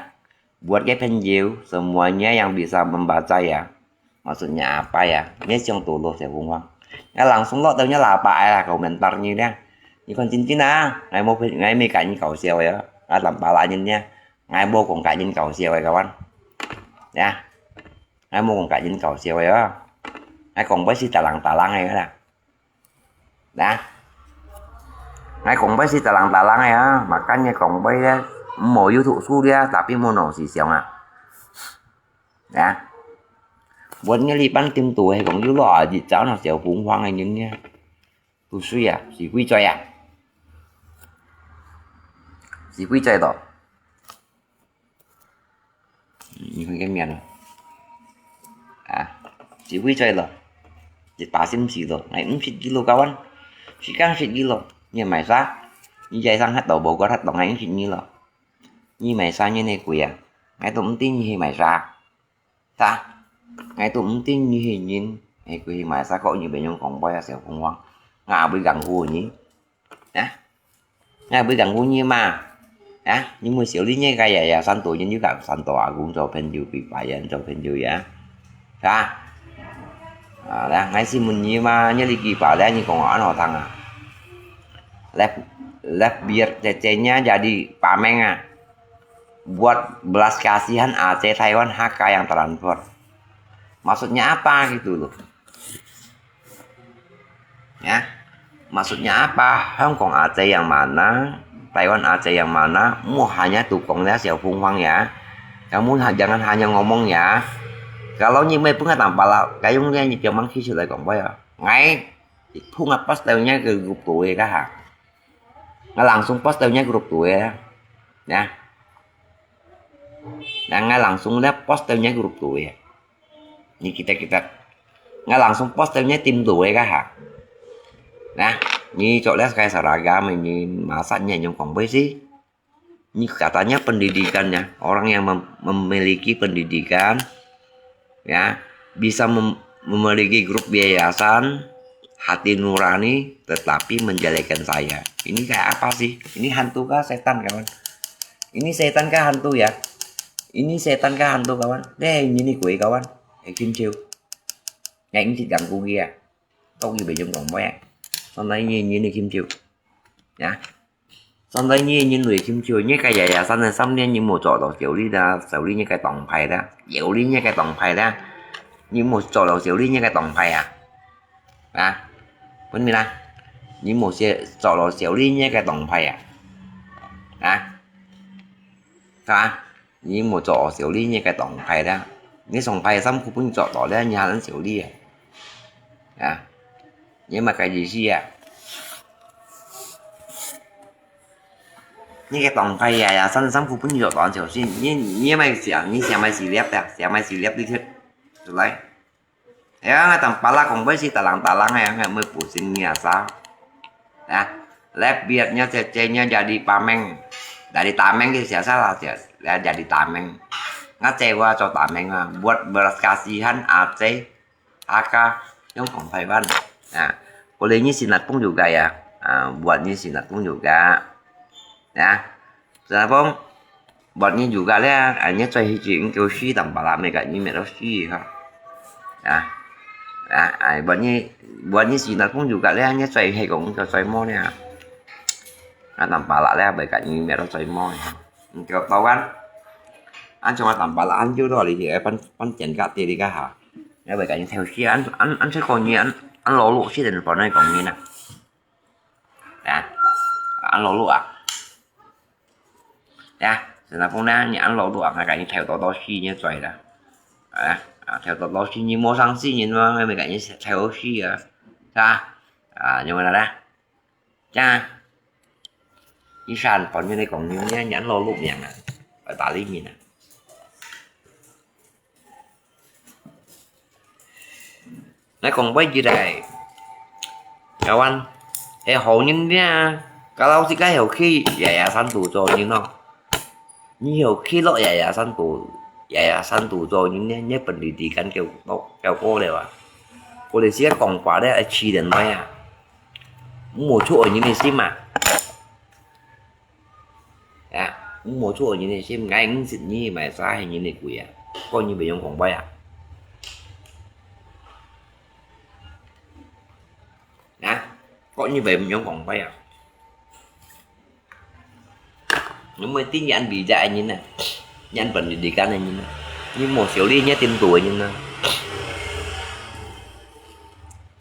Buat ke 朋友, semuanya yang bisa membaca ya. Maksudnya apa ya? Ni siang tu lo Xiao Fung Huang. Ngai langsung lok tau nya lapa ai lah komentar ni ya. Ni kon cincin ah, ngai mo ngai mi ka ni kau siau ya. Ngai lam pala ni ya. Ngai mo kong ka ni kau siau ya kawan. Ya. Ngai mo kong ka ni kau siau ya. Ngai kong bai si talang talang ya lah. Nah, ngai kong bai si talang-talang ya, makanya kong bai ya, mo YouTube su ya, tapi mo nong si siang ah. Ya. Buat ngai li pan tim tu he kong yu lo a, di chao na Xiao Fung Huang ngai nyen ya. Tu sui ya, si kui choi ya. Si kui choi to. 你看个面啊。啊，一位在咯，一百三十咯，哎，五十几咯，kawan。Sekarang 十几咯，你买啥？你在上海到无过，他当然 五十几咯。你买啥你那贵啊？哎，都唔定你去买啥。啥？哎，都唔定你去人，哎，贵去买啥？可你别用讲话啊，小凤凰，俺不会讲话你。 啊，那不讲过你嘛？啊，你们小李那个呀呀，山多人就讲山多啊，工作朋友比白人做朋友呀，是吧？啊，来，俺是问你嘛，你里几把来，你讲俺好听啊？Lep lep biar cecenya jadi pameng ah. Buat belas kasihan Aceh Taiwan Hakka yang transfer. Maksudnya apa gitu loh? Ya, maksudnya apa? Hong Kong Aceh yang mana? Taiwan Aceh yang mana? Mu hanya tukang ya, Xiao Fung Huang ya. Kamu ha- jangan hanya ngomong ya. Kalau ni mai punga tampala, kayong ni ni piang mang kisi lai kong boy ya. Ngai, punga pas tau nya ke grup tu ya ha. Ngai langsung pas tau nya grup tu ya. Ya. Nah, ngai langsung lihat pas tau nya grup tu ya. Ni kita-kita. Ngai langsung pas tau nya tim tu ya ha. Nah, ni cok lihat sekai seragam ni masa ni nyong kong boy sih. Ni katanya pendidikan ya. Orang yang mem- memiliki pendidikan ya, bisa mem- memiliki grup yayasan hati nurani tetapi menjelekan saya. Ini kayak apa sih? Ini hantu kah setan, kawan? Ini setan kah hantu ya? Ini setan kah hantu, kawan? Deh, ini ni kue, kawan. Eh, Kim Chiu. Ngai ini ganggu dia. Tau iu bejong kong boy. Sana ini ini ni Kim Chiu. Ya. 上帝，你認為清楚，你个爺爺生了三年，你無做到小李啦，小李你个黨派啦，小李你个黨派啦，你無做到小李你个黨派啊？啊？分明啦，你無做到小李你个黨派啊？啊？係嘛？你無做小李你个黨派啦，你上派衫褲本做到了，你還能小李啊？啊？你麼个意思啊？ 你个黨派呀呀，三十三副本就當小心，你你買想，你想買事業的，想買事業的去，出來。Ya, ngatang pala kong bai si talang-talang ya, ngat mui pusing ni asa. Ya, lebiatnya cecenya jadi pameng, dari tameng ke siasa lah, ya, jadi tameng. Ngat cewa cho tameng ah, buat belas kasihan Aceh, Hakka, yang kong Taiwan. Nah, boleh ni sinat pun juga ya. Ah, buat ni sinat pun juga. Ya. Sinat pun, buat ni juga lah. Ah, ni cai hiji engkau si tambah lama kat ni merah si ha. Ya. Ya, ah, buat ni, buat ni sinat pun juga lah. Ni cai hei kong engkau cai mo ni ha. Ah, tambah lah lah, baik kat ni merah cai mo ni ha. Engkau tahu kan? An cuma tambah lah, an juga tu lagi, eh, pan, pan jen kat tadi kah ha. Ya, baik kat ni tahu si, an, an, an cai kong ni, an, an lalu si dan pernah kong ni nah. Ya, an lalu ah. Ya, sinat pun nah, ni an lalu ah, ngai kat ni tahu tahu tahu si ni cai dah. Ah, ah, tahu tahu tahu si ni mo sang si ni mo, ngai kat ni tahu si ah. Sa, ah, ni mana dah? Ya, isan pon ni kong ni ni, ni an lalu ni ah. Tali ni nah. Ngai kong bai ji dai. Kawan, eh, hou nyin dia. Kalau si kai hou khi, ya ya san tu cho nyin no. Ni hou khi lo ya ya san tu. Yayasan tu cho人呢，日本里底間叫，叫過了啊。我哋自家講話咧，愛自然來啊，毋好出人个心啊。啊，毋好出人个心，𠊎毋識你買啥係人个鬼啊，講你袂用講話啊。啊，講你袂用講話啊。 你毋係定人比較个人啊，人本就離間个人啊，你無少理你定度个人啊，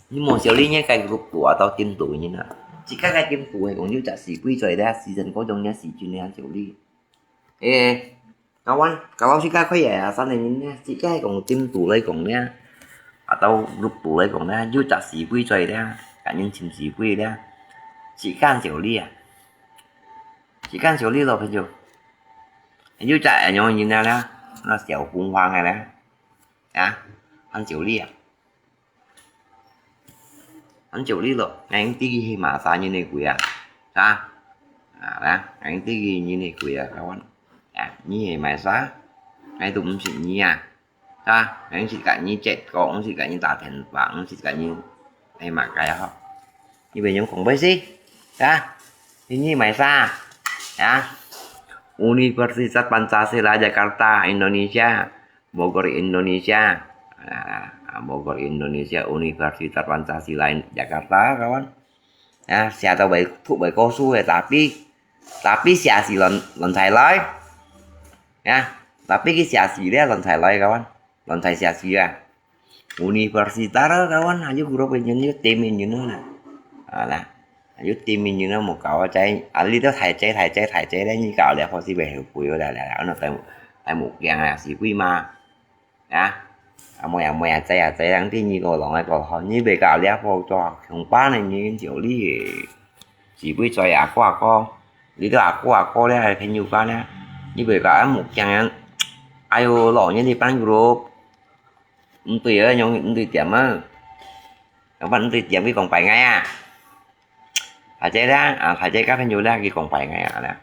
你無少理你个group度啊，到定度个人啊，自家个定度係講有隻時歸在咧，時辰嗰種个時間你少理。誒，kawan，kalau自家開yayasan个人呢，自家係講定度來講呢，atau group度來講呢，有隻時歸在咧，個人尋時歸咧，時間少理啊。 時間少理咯，朋友。有隻恁樣人啊啦，那小紅花个咧，啊，很少理啊，很少理咯。恁樣知佢係麼儕人个鬼啊，啊，啊啦，恁樣知佢人个鬼啊，kawan。啊，你係麼儕？𠊎都毋識你啊。 啊，毋識甲你接過，毋識甲你打電話，毋識甲你，哎，麼个吼？你袂用講話事，啊？你買啥？啊？Universitas Pancasila Jakarta, Indonesia, Bogor, Indonesia. Ah, Bogor, Indonesia, Universitas Pancasila Jakarta, kawan. Ah, siapa tahu baik, tu baik kau suwe, tapi, tapi siasi lon, lon sai lai. Ya, tapi ki siasi dia lon sai lai, kawan. Lon sai siasi ya. Universitas, kawan, ayo guru penyen yo temen yo na. Ala. Ayo temen yo na mo kau cai, ali to thai cai, thai cai, thai cai, dan ni kau dia pasti baik kui yo dah, dah, dah, ano tai, tai mo kiang ah, si kui ma. Ya. Amo ya, amo ya, cai ya, cai yang ti ni ko long ai ko ho, ni be kau dia po to, kong pa ni ni jio li. Si kui cai ako, ako. Li to ako, ako dia, ai phen yu ka dia. Ni be kau ai mo kiang yang. Ayo lo ni di pan group. Ntui ya, nyong ntui tiam ah. Yang pan ntui tiam ki kong pai ngai ah. Thai cai dah, ah, thai cai ka phen yu dah ki kong pai ngai ah dah.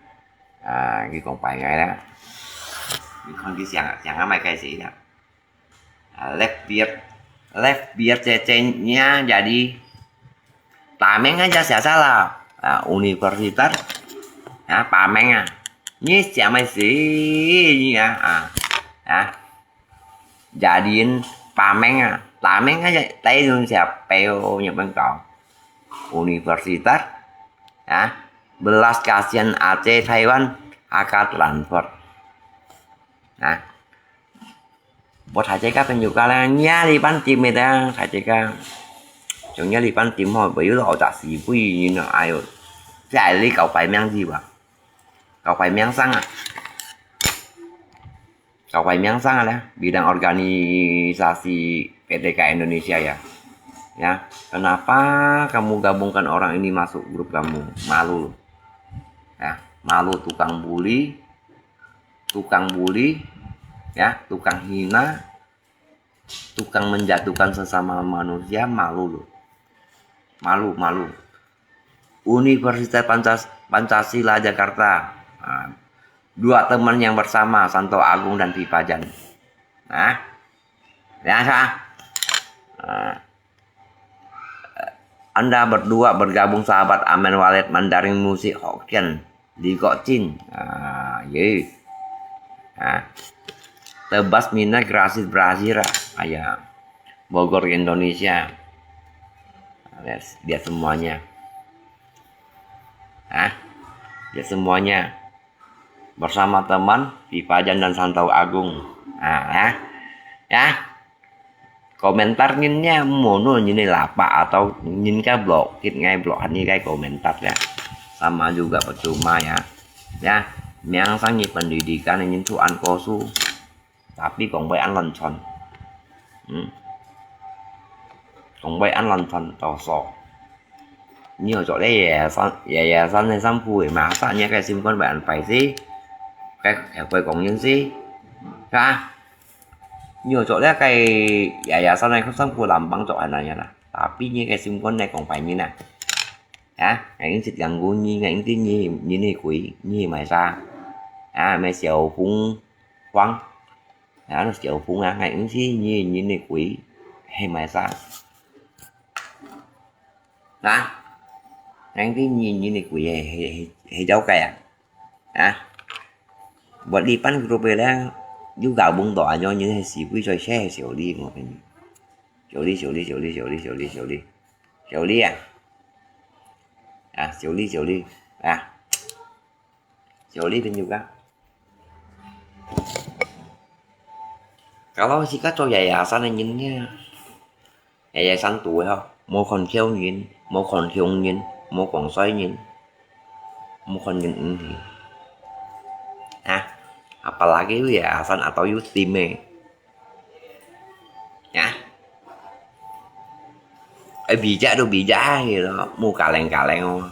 Ah, ki kong pai ngai dah. Ki kong ki siang, siang mai kai si dah. Ah, left beard, left beard cecenya jadi tameng aja siasa lah. Ah, universitas, ah, pameng ah. Ni siapa sih ni ah, ah, ah. Jadiin pameng ah, pameng aja tai dun siapa yo nyebeng kau. Universitas, ah, belas kasihan Aceh Taiwan, aka transfer. Nah, buat thai cai ka phen yu ka lah, nya li pan tim me dah, thai cai ka. Chong nya li pan tim ho, bayu lo tak si bui ni no, ayo. Cai li kau pai miang ji ba. Kau pai miang sang ah. Kau pai miang sang ah lah, bidang organisasi P T K Indonesia ya. Ya, kenapa kamu gabungkan orang ini masuk grup kamu? Malu. Ya, malu tukang bully, tukang bully, ya, tukang hina, tukang menjatuhkan sesama manusia, malu lo. Malu, malu. Universitas Pancas-, Pancasila Jakarta. Nah, dua teman yang bersama, Santo Agung dan Pipajan. Nah, biasa. Nah, Anda berdua bergabung sahabat Amen Wallet Mandarin Musik Hokkien, Li Kok Chin. Ah, ye. Ah. Tebas Mina Grasis Brazil. Ayah. Bogor, Indonesia. Lihat, lihat semuanya. Ah. Lihat semuanya. Bersama teman, Pipajan dan Santau Agung. Ah, ya. Ya. Komentar ngin nya mono ngin ni lapa atau ngin ka blok, kit ngai blok han ni kai komentar ya. Sama juga percuma ya. Ya, miang sang ni pendidikan ngin tu an kosu. Tapi kong bai an lon chon. Hmm. Kong bai an lon chon to so. Ni ho chok le yayasan, yayasan ne sam phu e ma sa ni kai sim kon bai an pai si. Kai, kai kong yin si. Ka. Nyo chok le kai yayasan ne khong sam khu lam bang chok han na ya la. Tapi ni kai sim kon ne kong pai ni na. Ya, ngai ing sit gang gu ni, ngai ing ti ni, ni ni kui, ni mai sa. Ya, mai xiao hung huang. 啊，小紅啊，𠊎毋係你，你个鬼，係麼儕？啊？𠊎毋係你，你个鬼，係，係，係，係妖怪啊？啊？Buat lipan grup咧，又搞毋到啊，有人係死鬼在寫，係小李，我跟你。小李，小李，小李，小李，小李，小李，小李啊！啊，小李，小李，啊！ Jolly tunjuk ka. Kalau sikat cho yayasan nè nhìn nha. Yayasan tu ho, mô khon khiêu nhìn, mô khon khiêu nhìn, mô khon soi nhìn, mô khon nhìn ư. Ha, apalagi yayasan atau yu tim eh. Ya. Ai, bijak tu bijak ai lo, mu kaleng-kaleng o.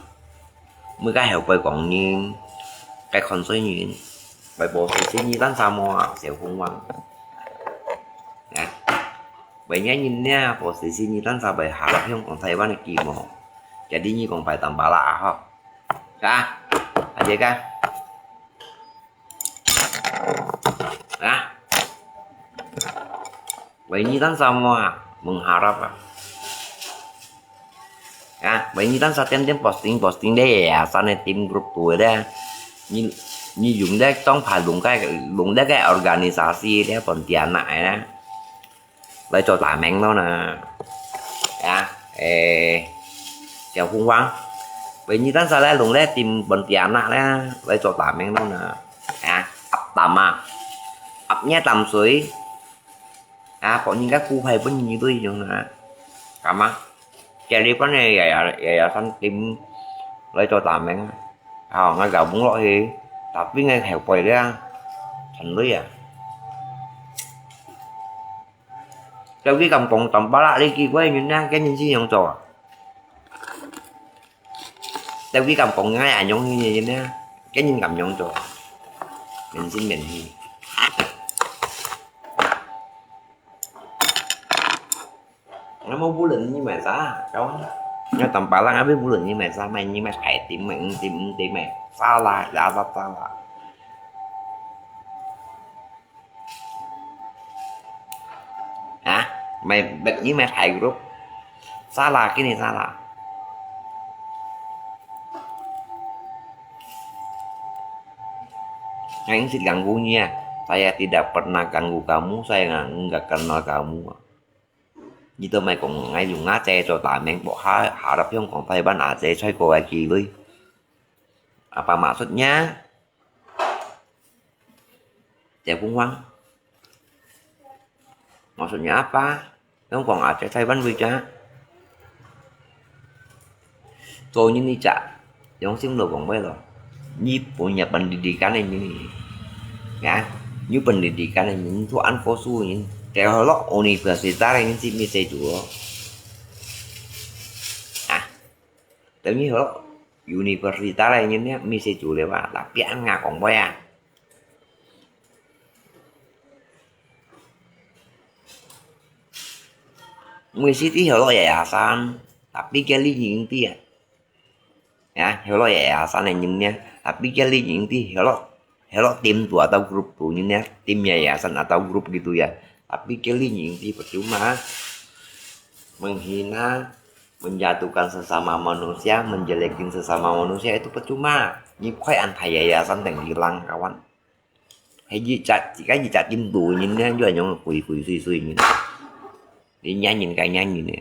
Mu ka heo poi kong nyin, kai khon soi nyin. Bai bo si si nyi tan sa mo a, siu hung wang. Ya. Bai nya nyin nia, bo si si nyi tan sa bai harap hiong kong Taiwan ki mo. Jadi nyi kong bai tam bala a ho. Ka, aja ka. Nah. Bai nyi tan sa mo a, mengharap a. Ya, bai nyi tan sa tiêm-tiêm posting-posting deh, ya, sa ne tim grup tu deh. Nyi, nyi yung deh, tong pha lung kai, lung deh kai organisasi deh, Pontianak ya. Lai cho ta meng no na. Ya, eh, siu hung wang. Bai nyi tan sa lai lung deh tim Pontianak deh, lai cho ta meng no na. Ya, ap tam a. Ap nya tam sui. Ya, pok nyi ka ku phai pun nyi tui yung na. Kam a. Kali pan ya, ya, ya, ya, san tim lai cho ta meng. Hao, ngai gabung lo hi. Tapi ngai heo poi deh. San lui ya. Tao ki kam kong tam bala li ki kuai nyin na, ken nyin si yong cho. Tao ki kam kong ngai a yong nyin na, ken nyin kam yong cho. Mien sin mien hi. Ngai mo bu len nyi mai sa, kau. Ngai tam bala ngai bu len nyi mai sa, mai nyi mai phai tim, mai tim, tim mai. Sa la, ya sa, sa la. Ha? Mai bet nyi mai phai grup. Sa la, kini sa la. Ngai sit ganggu nyi a. Saya tidak pernah ganggu kamu, saya nggak, nggak kenal kamu. Nyi to mai kong ngai yung a che cho ta meng pok ha, harap hiong kong Taiwan a che choi ko ai ki lui. Apa maksudnya? Siu hung wang. Maksudnya apa? Yong kong a che Taiwan wi cha. Cho nyin ni cha. Yong sim lo kong bai lo. Nyi punya pendidikan nyin ni. Ya, nyi pendidikan nyin tu an ko su nyin. Teo lo universitas nyin si mi se tu. Ah. Teo nyi lo universitas nyin ni mi se tu le ba. Tapi an nga kong bai a. Mui siti heo lo yayasan, tapi kali nyi ing ti a. Ya, heo lo yayasan ne nyin nia, tapi kali nyi ing ti heo lo, heo lo tim tu atau grup tu nyin nia, tim yayasan atau grup gitu ya. Tapi kali nyi ing ti percuma. Menghina, menjatuhkan sesama manusia, menjelekin sesama manusia itu percuma. Nyi kuai an thai yayasan teng hilang kawan. Hai ji chat, ji kai ji chat tim tu nyin ne, jua nyong kui kui sui sui nyin. Ni nyan nyin kai nyan nyin ne.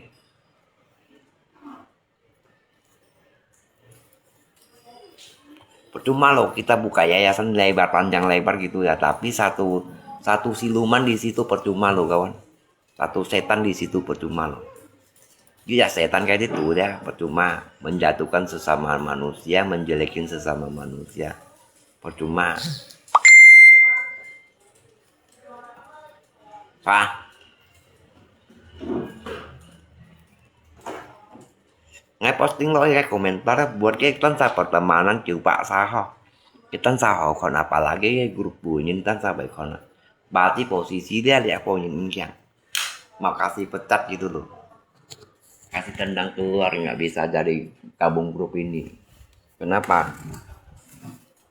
Percuma lo kita buka yayasan lebar panjang lebar gitu ya, tapi satu satu siluman di situ percuma lo kawan. Satu setan di situ percuma lo. Dia setan kayak itu ya, percuma menjatuhkan sesama manusia, menjelekin sesama manusia. Percuma. Hah? Ngai posting lo cái komentar buat cái tan sa pertemanan kiu pak sa ho. Cái tan sa ho kon apalagi cái grup bunyi tan sa bai kon. Berarti posisi dia dia po nyin kiang. Mau kasih pecat gitu loh. Kasih tendang keluar, nggak bisa jadi gabung grup ini. Kenapa?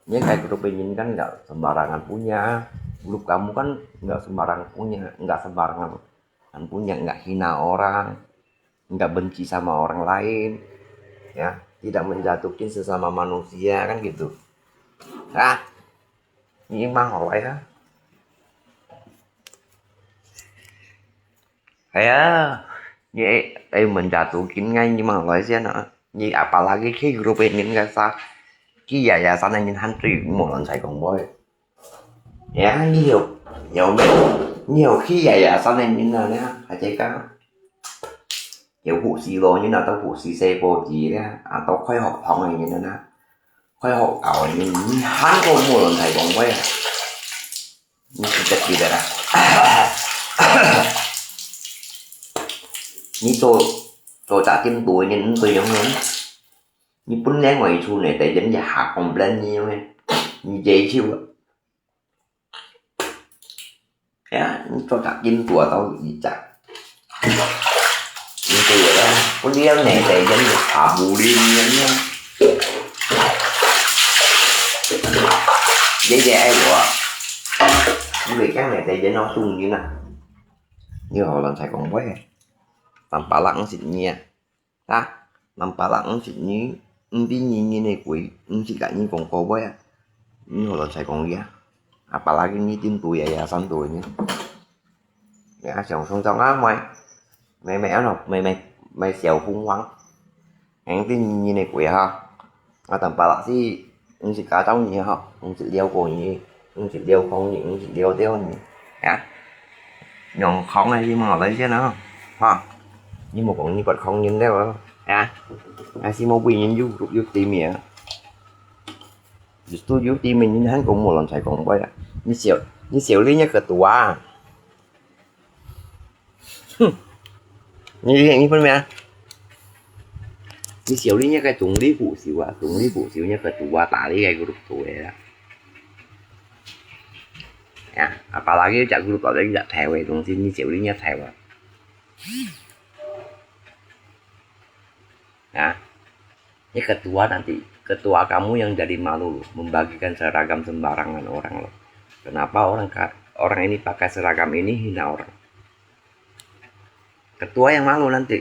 Ini kayak grup ini kan nggak sembarangan punya. Grup kamu kan nggak sembarang punya, nggak sembarangan punya, nggak hina orang, nggak benci sama orang lain, ya, tidak menjatuhkan sesama manusia, kan gitu. Ah, ini mah apa ya? Kayak, ya, eh, menjatuhkan kan ini mah apa sih, nah? Ini apalagi ke grup ini kan sa, ke yayasan ini hantu mau lantai kong boy. Ya, nhiều, nhiều, nhiều khi vậy à, sau này nhìn là nè, phải chạy cả. Nhiều hộ sĩ lo như là tao hộ sĩ xe bò gì nè, à, tao khoai học phòng này nhìn nè, khoai học ảo nhìn, nhìn hán có mua lần thầy còn quay à. Nhìn cái gì đấy à. Nhìn tôi, tôi đã tin tuổi nhìn tôi giống như. Nhìn bún nén ngoài chu này, tại dân nhà hạt còn blen như vậy. Nhìn dễ chịu. Ya, ni cho tak kin tua tau i chak. Ni tua ya, pun dia ne te jen ni pa bu li ni ni. Dễ dễ ai wa. Ni le chang ne te jen no sung ni na. Ni ho lan sai kong we. Tam pa lang sit ni. Ha, nampala ang sit ni, ang ti ni ni ne kui, ang sit ka ni kong ko boy. Ni ho lan sai kong ya. Apalagi ni tin tu ya ya san tu ni. Ya, siang sung chang a mai. Mai mai ano, mai mai mai siao hung wang. Ang ti ni ni ne kui ha. A tampala si Ung sit ka tau ni ha, ung sit liao ko ni, ung sit liao khong ni, ung sit liao teo ni. Ya. Nyong khong ai si mo lai sia na. Ha. Ni mo kong ni pat khong ni leo. Ya. Ai si mo bui ni yu yu ti mi a. Just tu yu ti mi ni han kong mo lan sai kong bai a. Ni siao, ni siao li ni ka tua. Hm. Ni ni pun mi a. Ni siao li ni ka tung li hu siu a, tung li hu siu ni ka tua ta li ka grup tu a. Ya, apalagi jak grup ta li jak thai wei tung si ni siao li ni thai wa. Ya. Ini ketua nanti, ketua kamu yang jadi malu loh, membagikan seragam sembarangan orang loh. Kenapa orang ka-, orang ini pakai seragam ini hina orang? Ketua yang malu nanti.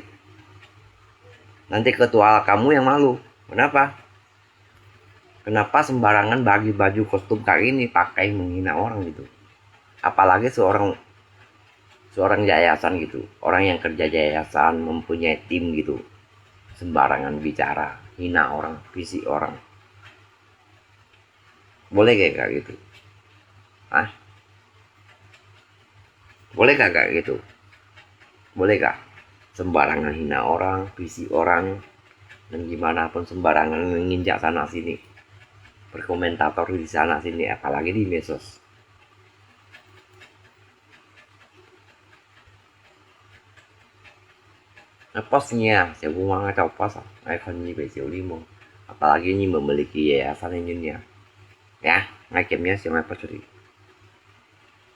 Nanti ketua kamu yang malu. Kenapa? Kenapa sembarangan bagi baju kostum kayak gini, pakai menghina orang gitu? Apalagi seorang, seorang yayasan gitu, orang yang kerja yayasan, mempunyai tim gitu, sembarangan bicara, hina orang, fisik orang. Boleh gak kayak gitu? Hah? Boleh gak kayak gitu? Boleh gak? Sembarangan hina orang, fisik orang, dan gimana pun sembarangan menginjak sana sini, berkomentator di sana sini, apalagi di medsos. Nah, post-nya, siapa mau ngacau post, ngai kon ni bai siu li mo. Apalagi ni memiliki yayasan ini ya. Ya, ngai game-nya siapa post tadi.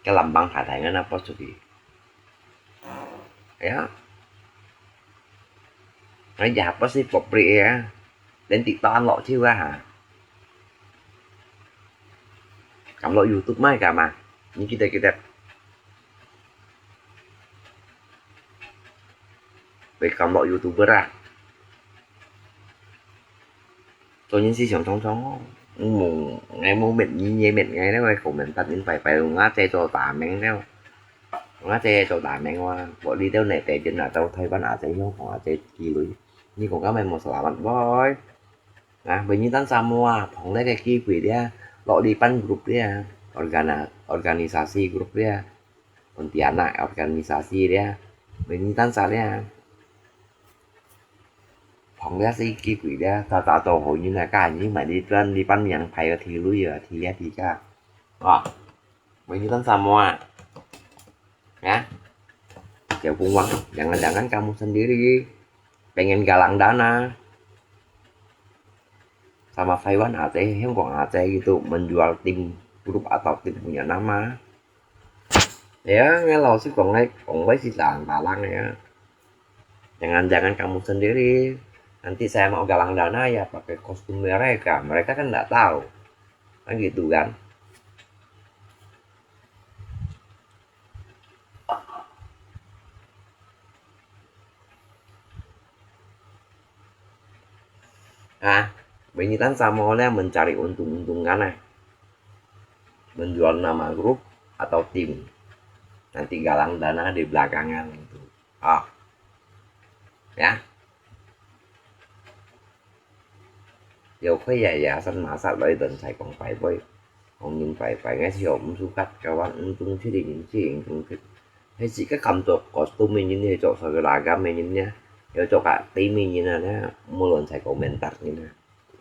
Ke lambang thai-thai ngan post tadi. Ya. Ngai ya post si public ya. Đến TikTok ăn lọ chiu á hả? Cắm lọ YouTube mai cả mà. Như kita kita. Bai cắm lọ YouTuber à? Cho nên si siang chong chong. Mù, ngai mù mệt nhí nhí mệt ngai đấy, comment tắt nên phải phải ngã che cho tả mèng đấy. Ngã che cho tả mèng wa. Bỏ đi theo này để trên là tao thay văn á che hiếu của á che kỳ lưới. Ni kong ka mai mo salamat boy. Nah, bai ni tan sa mo a, phong le ke ki kui dia, lok li pan grup dia, organa-, organisasi grup dia, Pontianak organisasi dia, bai ni tan sa dia. Phong dia si ki kui dia, ta ta to ho ni na ka ni mai li tuan li pan yang pai ka thi lui ya, thi ya thi ka. Wah. Bai ni tan sa mo a. Ya. Siao hung wang, jangan-jangan kamu sendiri pengen galang dana sama Taiwan A C, Hong Kong A C gitu, menjual tim grup atau tim punya nama. Ya, ngai lalu si kong ngai, kong bai si jalan balang ya. Jangan-jangan kamu sendiri nanti saya mau galang dana ya pakai kostum mereka. Mereka kan nggak tahu. Kan gitu kan. Ha? Bini tan sama le mencari untung-untungan ah. Menjual nama grup atau tim. Nanti galang dana di belakangan itu. Ah. Ya. Yau khai yayasan masa lai dan sai kong pai pai. Hong yin pai pai ngai sio msu kat kawan untung chili yin chili untung chili. Hai si ka kam tok kostum yin ni tok sa ke lagam yin ni. Yau tok ka tim yin na na. Mulon sai kong mentar ni na.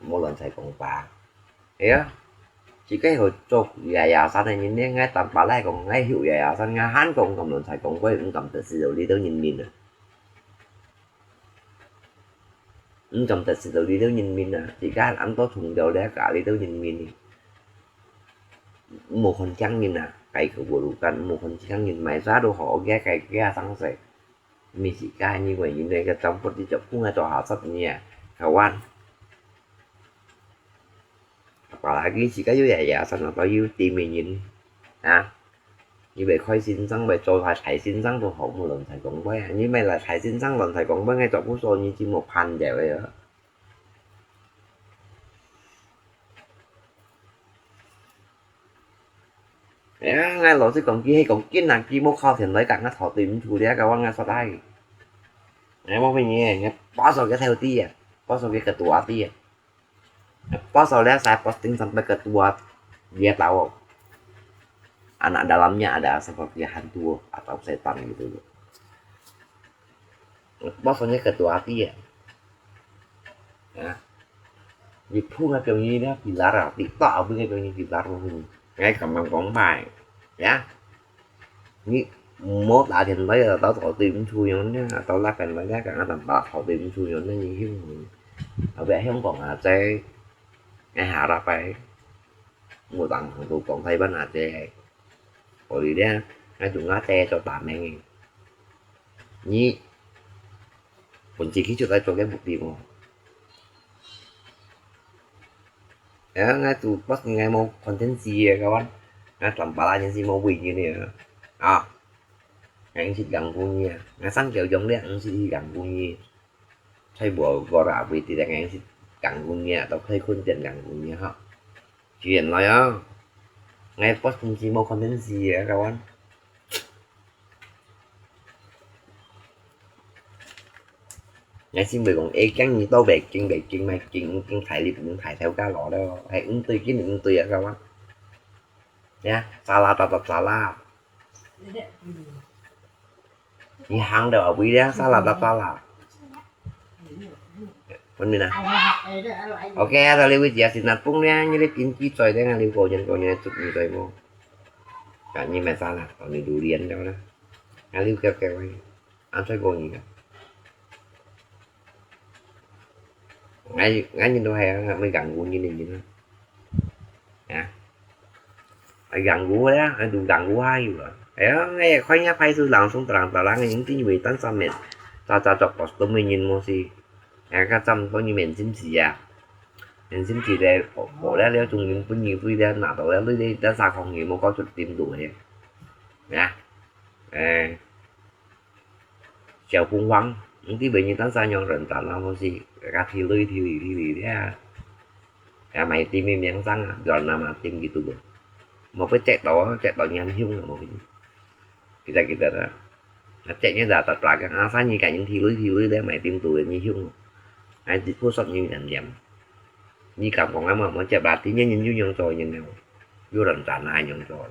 Mulon sai kong pa. Ya. Chỉ cái hồi chụp yayasan này nhìn nè, ngay tầm bà lai kong, ngay hiệu yayasan, ngay hán kong, ung kam lon sai kong pai, ung kam tết si dầu đi đâu nhìn mình à. Ung kam tết si dầu đi đâu nhìn mình à. Chỉ cái ăn to thùng dầu đấy cả đi đâu nhìn mình. Một con trắng nhìn à, cái của bộ đủ căn, một con trắng nhìn mày ra đồ họ ghé cái ghé sang sẻ. Mi si ka ni wei yin ne ka campur di chok phung a chok ha sat ni a. Kawan. Apalagi si ka yu yayasan atau yu tim yin. Ha? Ni wei khai sin sang wei cho hai thai sin sang tu hok mu lon sai kong pai. Ni wei lai thai sin sang lon sai kong pai ngai chok phu so ni chi mo phan jai wei. Ya, ngai lo si kong ki he kong kin na ki mo khao thian lai ka ngai thọ tim chu dia ka wang ngai sat ai. Ngai mo pe ni ngai pa so ke theo ti a, pa so ke ketua ti a. Pa so le sai posting sampai ketua dia tahu. Anak dalamnya ada seperti hantu atau setan gitu. Bác Xuân nhất là tụi ati à. Hả? Vì phun là kiểu như đó thì lá ra thì tọa với cái kiểu như thì lá ra thì ngay cả bằng bóng bài. Nhá. Như mốt đã thì lấy là tao thổ tìm thu nhau nhá, tao lát cần lấy cả tao tao thổ tìm thu nhau nhá, như hiếu. Ở bên hiếu còn à, chơi ngay hà ra phải. Mua tặng hàng tụ còn thay bánh à, chơi. Ở đi đấy, ngay tụi ngã tê cho tạm mẹ. Ni, pun chi khi chuột tay cho cái mục tiêu mà. Ya, ngai tu pas ngai mau content si ya kawan. Ngai tlam pala nyen si mau wei nyen ya. Ah. Ngai sit gang ku nyen. Ngai sang kiao jong le ngai sit gang ku nyen. Sai bo gora wei ti ngai sit gang ku nyen, tao khai content gang ku nyen ha. Chuyện rồi á. Ngai pas nyen si mau content si ya kawan. Ngai xin bơi kong ê kiang ni tao bè kiang bè kiang mai kiang kiang thải lip kiang thải theo cá lọ đó. Hay ứng tươi kiang ứng tươi á kawan. Ya, salah tetap salah. Ni hang dah abui dia salah tetap salah. Pun mina. Ok, ada lewat ya sinat pung dia ni lip inci coy dia ngalih kau jen kau ni cuk ni coy mo. Kak ni masalah kau ni durian kau lah. Ngalih kau kau ni. Ăn sai kau ni kak. Ngai, ngai nhìn đâu hay, ngai mới gắn gù nhìn nhìn. Ya. Ai gắn gù ya, ai đủ gắn gù hay rồi. Ai, ngai khói nhá phải sư lăng sung tarang tarang, những tin về tan sa mệt. Ta ta chọc có tôm mình nhìn mô si. Ai, ka chăm có như mệt sim si à. Mệt sim si đây, có, có đây, leo chung những pun nhiều vui đây, nã tàu đây, lui đây, ta sa không nhiều, mô có chuột tìm đủ hay. Ya. Ai. Siao phung hoang, nti bơi nyi tan sa nyong ren tan la mô si, ka thi lui thi li thi li dia. Ya mai tim mi miang sang, jual nama tim gitu bơ. Mô pơ cek tau, cek tau nyan hiung mô. Kita kita ta. Na cek nya da ta tra ka, asa nyi ka nyi thi lui thi lui dia mai tim tu nyi hiung. Ai ti phu sot nyi nyan diam. Nyi kam kong ama mô cek ba ti nyi nyi yu nyong cho nyi neo. Yu ren tan ai nyong cho.